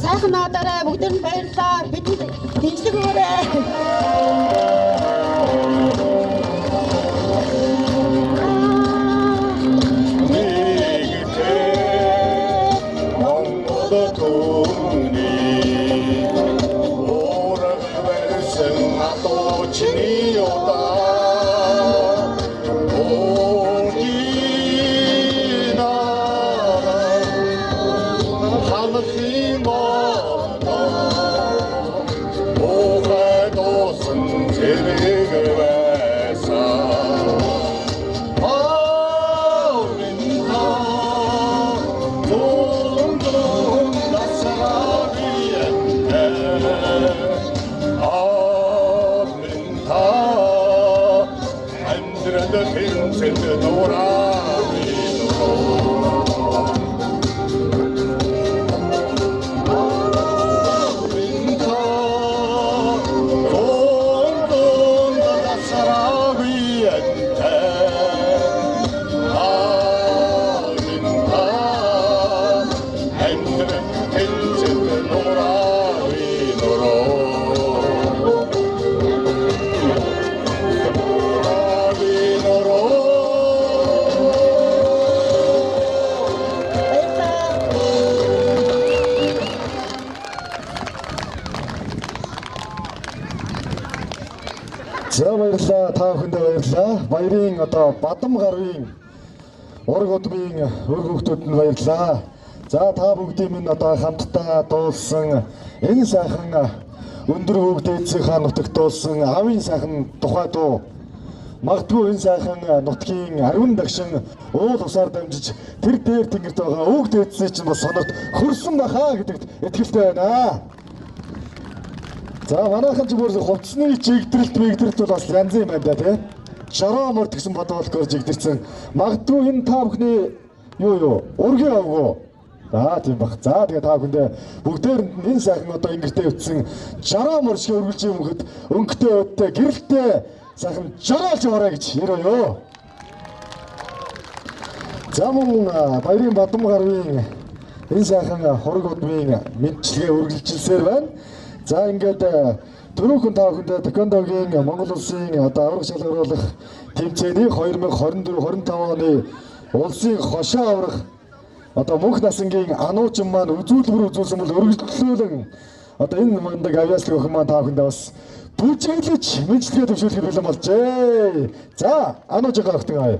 Сайхан наадаарай, бүгдээрэнд баярлалаа. Бидэнд дэмжлэг өгөөрэй. Нэгтэй Монгол түүний уураг барьсан адуучны удаа. Уугинаа халахын модоо ухай дуусан зэрэг байсан. Аавинта зуун насравиэнтэй. Аавинта амьдрал тэнцэнд нуравинроо. Аавинта зуун насравиэнтэй. Аавинта амьдрал тэнцэнд нуравинроо. Нуравинроо. одоо Бадам гарвын ураг удмын өр хүүхдүүд нь баярлаа. За та бүгдийн минь одоо хамтдаа дуулсан энэ сайхан өндөр хүүхдээдсийнхаа нутагт дуулсан авийн сайхан тухай дуу. Магадгүй энэ сайхан нутгийн ариун дагшин уул усаар дамжиж тэр дээр тэнгэрт байгаа өвөг дээдсний чинь бас сонорт хөрсөн баха гэдэгт итгэлтэй байна. За манайхан ч бүр хувцсны чигдрэлт мэгдрэлт бол бас янз юм байна да тий. Шороо морд гэсэн бодволкоор жигдэрсэн. Магадгүй энэ та бүхний юу ургийн авгуу. За тийм бах. За тэгээ та бүхэндээ бүгдээрэнд нь энэ сайхан одоо ингэртээ өвдсөн жараа мор шиг өргөлж юм хөхөд өнгөтэй өдтэй гэрэлтэй сайхан жараалж яваарай гэж ярив. За мөн баярын Бадам гарвын энэ сайхан хураг удмын мэндчилгээ үргэлжилсээр байна. За ингээд түрүүхэн та бүхэндээ тэквондогийн Монгол улсын одоо аврах шалгаруулах тэмцээний 2024-25 оны улсын хошоо аврах одоо мөнх насангийн ануучин маань үзүүлбэр үзүүлсэн бол өргөжлүүлэн одоо энэ мундаг авьяаслаг охин маань та бүхэндээ бас бүжиглэж мэндчилгээ төвшүүлэхэд бэлэн болжээ. За ануужгаа огтон аа.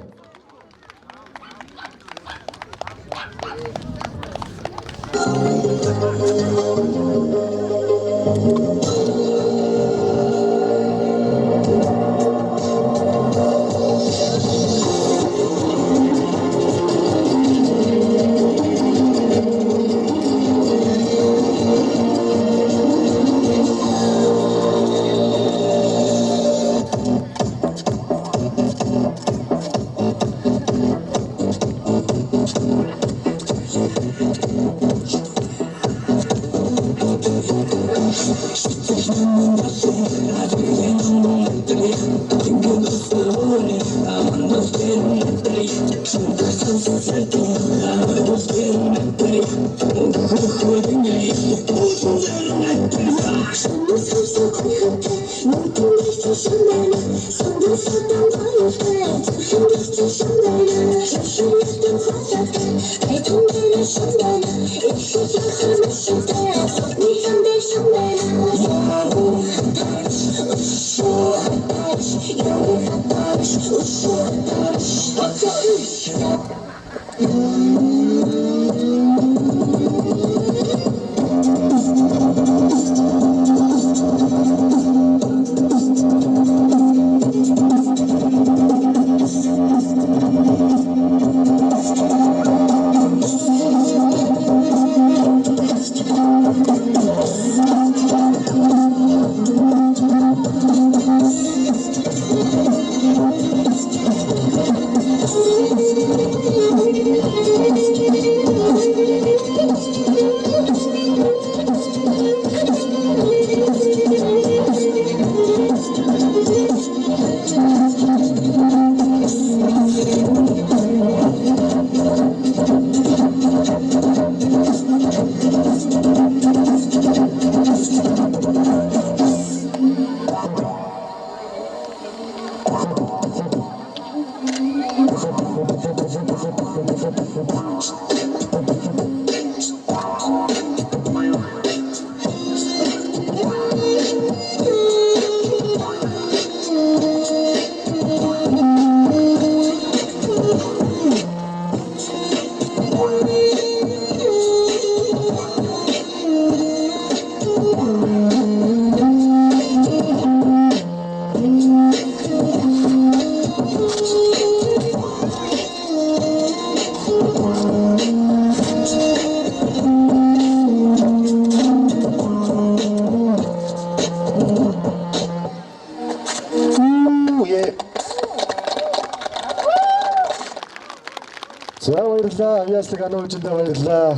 За баярлалаа. Авьяаслаг ануужиндаа баярлалаа.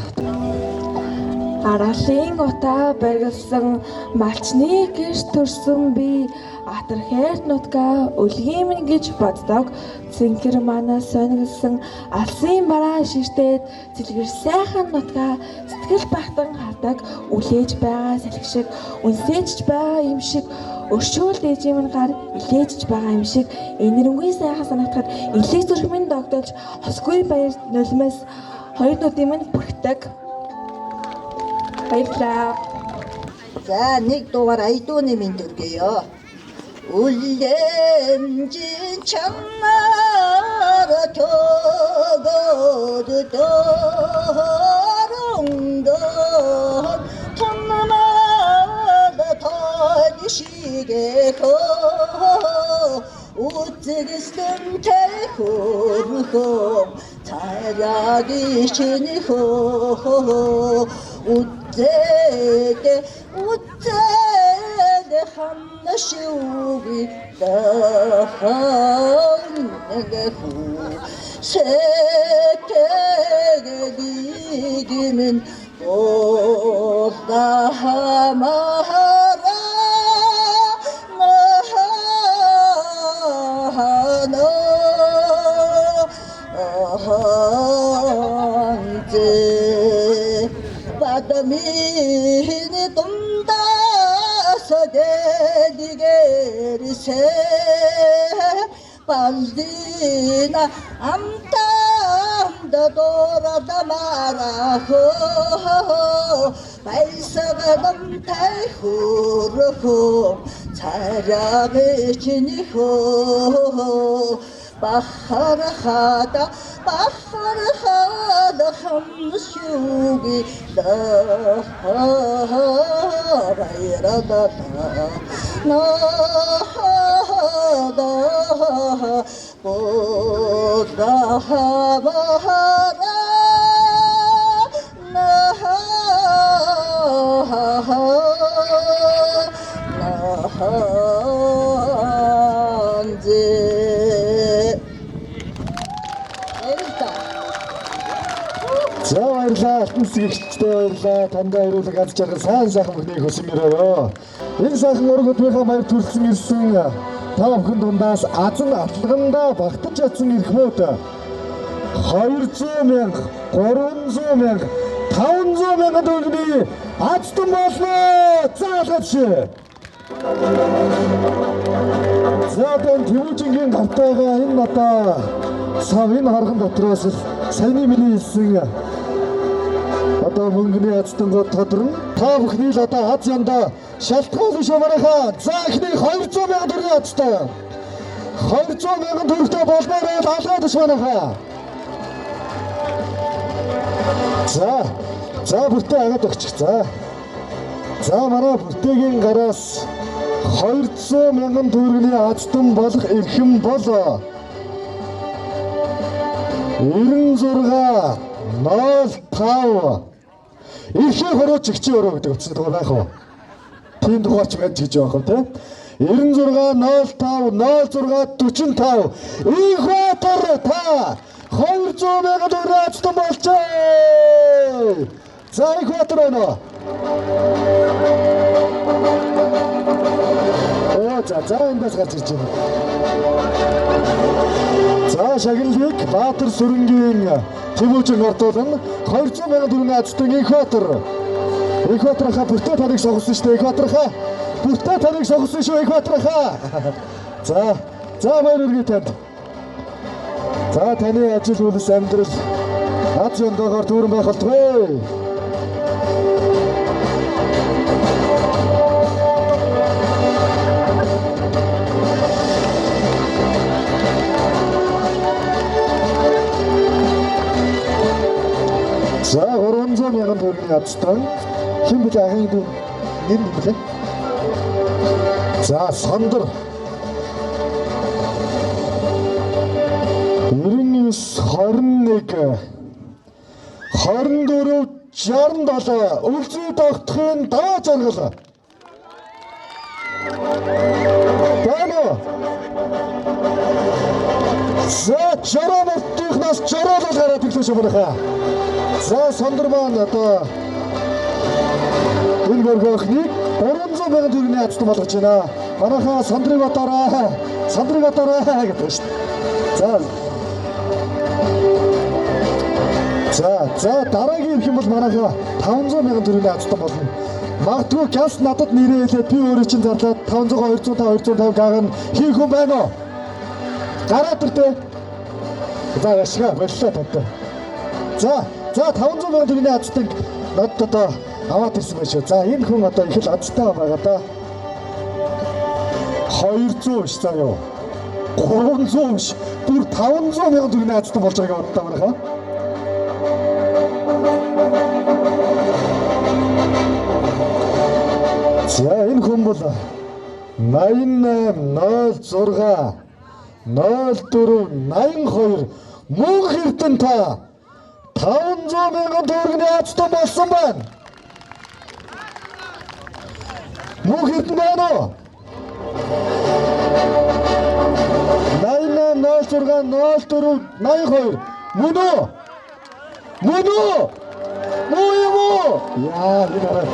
Араалын утаа баригдсан малчны гэрт төрсөн би атар хайрт нутгаа өлгийн минь гэж боддог. Цэнхэр манаас сонигдсан алсын бараа ширтээд цэлгэр сайхан нутгаа сэтгэл багтан хардаг. Үлээж байгаа салхи шиг, үнсээжж байгаа юм шиг, өршөөл дээжийн минь гар илээжж байгаа юм шиг энэрэнгүй сайхан санагдахад илээ зүрх минь догдолж хосгүй баяр нулимаас хоёр нүдийн минь бүрхдэг. Баярлалаа. За нэг дуугаар аядууны мэнд өргөё. Үлэмжин чамаар төгөөд дөрөнгөө тунмаад тойшигэхөө үзэгслэнтэй хөрхөө царяги шинэхөө үзээд үзээд ханна шүги дахан сэтгэлигмэн улаамара ханзэ бадамины дундаас дэлгэрсэ балдина амтамда дорадамарахо баясгалантай хөрхөө царяги чинихөө бахархада бахархада хамшуги лахарайрада нахада бодахабара наханзэ. За баярлалаа. Алтан сэгчтэй баярлалаа. Тандаа ирүүлэг ганц жаргал сайн сайхан бүхнийг хүсмээрээ. Энэ сайхан ураг өдрийнхөө баяр төрөлсөн ирсэн та бүхэн дундаас азан атлагандаа багтаж чадсан эрхмүүд 200 мянга, 300 мянга, 500 мянган төгрөгийн азтан болно. За алгаач. За одоо энэ Тэмүүжингийн гарт байгаа энэ одоо сав энэ харган дотроос л саяны миний хэлсэн одоо мөнгөний азтангууд тодорно. Та бүхний л одоо аз яндаа шалтгаална шүү манайхаа. За эхний 200 мянган төгрөгийн азтай. 200 мянган төгрөгтэй болмоор байвал алгаад ш манайхаа. За за бүртээ агаад өгчих. За. За манай бүртээгийн гараас 200 мянган төгрөгийн азтан болох эрхэм бол 96 05 эрхийн хөрөө чигчийн өрөө гэдэг утасны дугаар байх уу? Тийм дугаарч байж гэж явах юм те. 96 05 06 45 Инхбатар та 200 мянган төгрөгийн азтан болжээ. За Инхбатар байна уу? Оо за за эндээс гарч ирж байна. За шагналыг Баатар сүрэнгийн Тэмүүжин ордуулан 200 мянган төгрөгийн азтан Инхбатар. Инхбатархаа бүртээ таныг сонгосон шүү дээ. Инхбатархаа бүртээ таныг сонгосон шүү Инхбатархаа. За за баяр хүргэе танд. За таны ажил үйлс амьдрал аз ёндоогоор дүүрэн байх болтугай. За 300 мянган төгрөгийн азтан хэн блэ ахын дүү нэр нь блэ? За Сандар 99 21 24 67 өлзий тогтохын даваа жаргал. Байна уу? За 60 мөртийнхнаас 60 л гараад ирлээ шүү манайхаа. За Сандар маань одоо энэ гөргөхнийг 300 мянган төгрөгийн азтан болгож байна. Манайхаа Сандрыг бодоорой. Сандрыг бодоорой гэдэг шүү дээ. За За за дараагийн ирэх юм бол манайхаа 500 мянган төгрөгийн азтан болно. Магадгүй газ надад нэрээ хэлээд би өөрөө чинь зарлаад 500 250 250 гаг нь хийх хүн байна уу? Гараад иртээ. За яшгаа боллоо тантай. За за 500 мянган төгрөгийн азтан надад одоо аваад ирсэн байх шүү. За энэ хүн одоо их л азтай байгаа да. 200 биш заа юу. 300 биш. Бүр 500 мянган төгрөгийн азтан болж байгааг бодлоо манайхаа. За энэ хүн бол 88 06 04 82 мөнх эрдэнэ та 500 мянган төгрөгийн азтан болсон байна. Мөнх эрдэнэ байна уу? 88 06 04 82 мөн үү? Мөн үү? Муу юм уу? Яа, энэ хараа.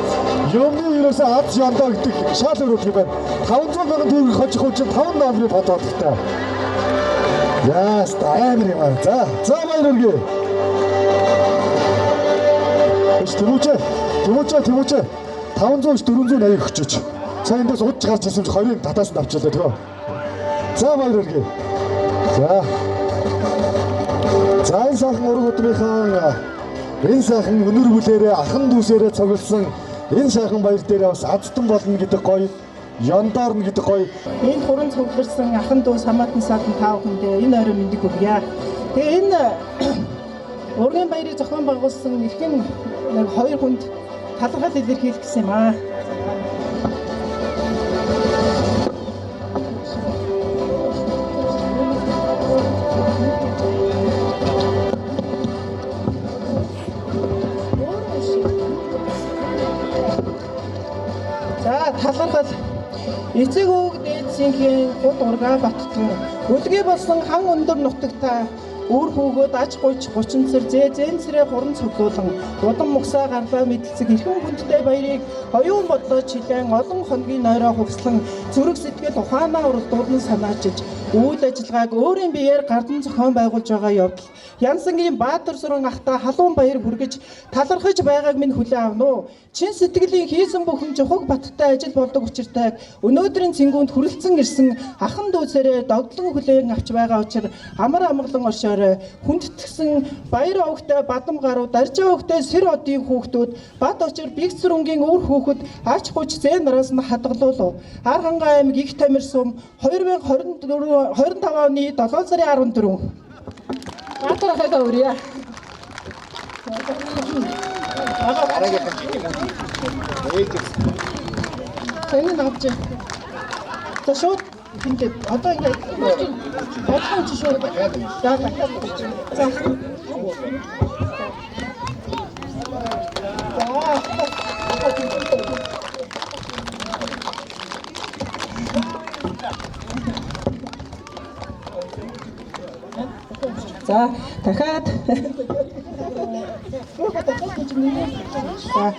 Юмны ерөөсөө ад яндаа гэдэг шал өрөөх юм байна. 500 мянган төгрөг хожих хүн чинь 5 номерыг бодоодогтой. Яа, амар юм аа. За, за баяр хүргэе. Эш тэмүүчээ. Тэмүүчээ, тэмүүчээ. 500 480 өгчөөч. Цаа эндээс удаж гарч ирсэн чи 20-ыг татаас нь авчлаа тгөө. За баяр хүргэе. За. За энэ сайхан ураг удмынхаа энэ сайхан өнөр бүлээрээ ахан дүүсээрээ цугласан энэ сайхан баяр дээрээ бас азтан болно гэдэг гоё, яндаарна гэдэг гоё. Энд хуран цугларсан ахан дүүс хамаатан садан та бүхэндээ энэ орой мэндийг хүргье. Тэгээ энэ ургийн баярыг зохион байгуулсан эрхэм нэг хоёр хүнд талархал илэрхийлэх гэсэн юм аа. За талархал эцэг өвөг дээдсийнхээ гуд ургаа баттан үлгий болсон хан өндөр нутагта үр хүүгүүд аж гуйч 30 цэр зээ зэн цэрээ хуран цуглуулан удам мугсаа гарлаа мэдлцэг эрхэм хүндтэй баярыг оюун бодлоо чилэн олон хоногийн нойроо хувслан зүрх сэтгэл ухаанаа уралдуулан санаачиж үйл ажиллагааг өөрийн биеэр гардан зохион байгуулж байгаа явдал Янсангийн Баатар сүрэн ахта халуун баяр хүргэж талархаж байгааг минь хүлээн авна уу? Чин сэтгэлийн хийсэн бүхэн чухаг баттай ажил болдог учиртай өнөөдрийн цэнгүүнд хүрэлцэн ирсэн ахан дүүсээрээ догдлон хүлээн авч байгаа учир амар амгалан оршоорой. Хүндэтгэсэн баяр овогтой бадам гаруу даржаа овогтой сэр одын хүүхдүүд бат очир биг сүрэнгийн үр хүүхэд ач гуч зээ нараас нь хадгалуулав. Архангай аймаг их тамир сум 2024 25 оны 7 сарын 14. Баатар ахыгаа өрье. За энэ авч. За шууд ингээд одоо ингээд бодлоо чи шууд. За дахиад. За. За дахиад За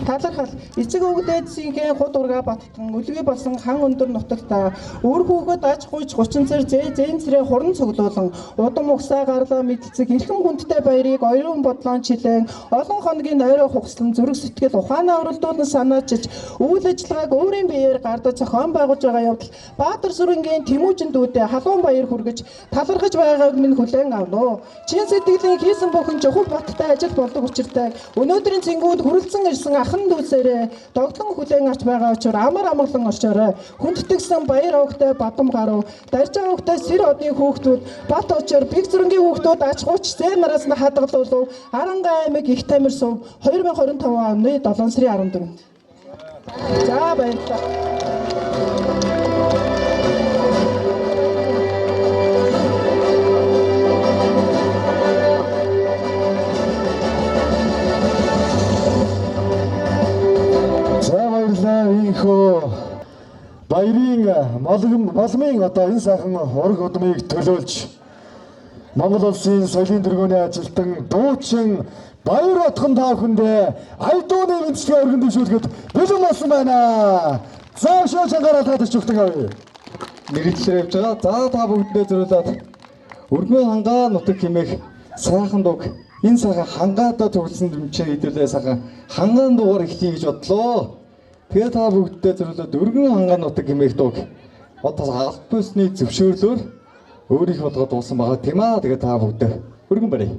талархал эцэг өвгдээдсийнхээ худ ургаа баттан үлгий болсон хан өндөр нутагта үр хүүхэд аж гуйч 30 цэр зээ зэн цэрээ хуран цуглуулан удам угсаа гарлаа мэдлцэг эрхэм хүндтэй баярыг оюун бодлоон чилэн олон хоногийн нойроо хугслан зүрх сэтгэл ухаанаа уралдуулан санаачилж үйл ажиллагааг өөрийн биеэр гардаж зохион байгуулж байгаа явдал Баатар сүрэнгийн Тэмүүжин дүүдээ халуун баяр хүргэж талархаж байгааг минь хүлээн авна уу? Чин сэтгэлийн хийсэн бүхэн чухал баттай ажил болдог учиртай өнөөдрийн цэнгүүд хүрэлцэн ирсэн ахан дүүсээрээ догтлон хүлээн авч байгаа учир амар амгалан орчоорой. Хүндэтгэсэн баяр овогтой бадам гаруу даржаа овогтой сэр одын хүүхдүүд бат очир биг зүрэнгийн хүүхдүүд ач гуч зээ нараас нь хадгалуулав. Арангай аймаг их тамир сув 2025 оны 7 сарын 14-нд. За баярлалаа. За баярлалаа ийхүү баярын молмын одоо энэ сайхан ураг удмыг төлөөлж Монгол улсын соёлын дөргөөний ажилтан дуучин Баяр отхон та бүхэндээ айдууны мэндчилгээ өргөн дэвшүүлэхэд бэлэн болсон байна. За шоо чангаар алгаад өчигдөн авъя. Мэргэжлэр явж байгаа. За та бүгдэндээ зориулаад өргөн хангаа нутаг хэмээх сайхан дууг энэ сайхан хангаадаа төгөлсөн дэмчээ хэдүүлээ сайхан хангаан дуугаар эхлэе гэж бодлоо. Тэгээ та бүгддээ зориулаад өргөн хангаа нутаг хэмээх дууг одоо аль бусны зөвшөөрлөөр өөрийнх бодгоо дуусан байгаа тийм аа. Тэгээ та бүгдээ өргөн барь.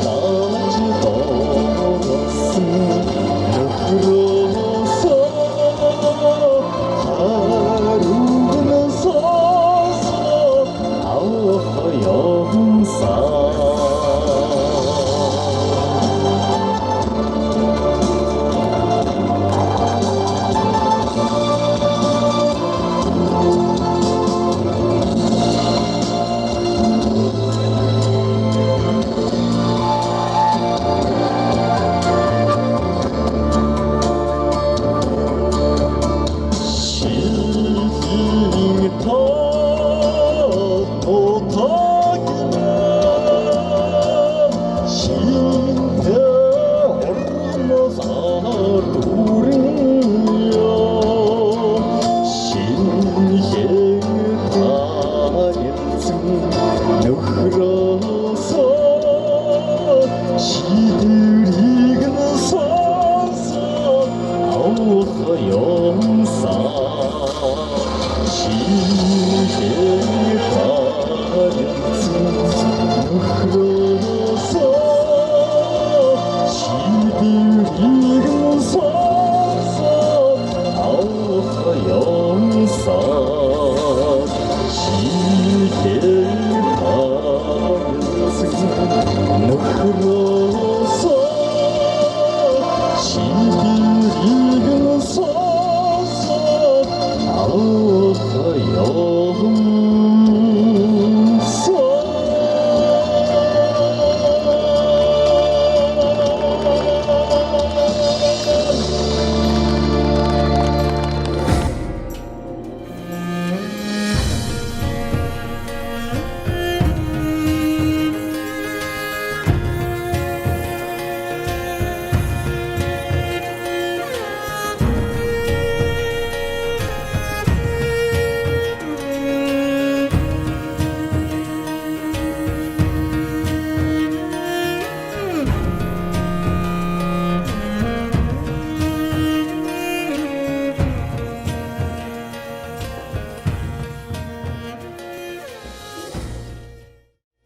Хараач дуулсан.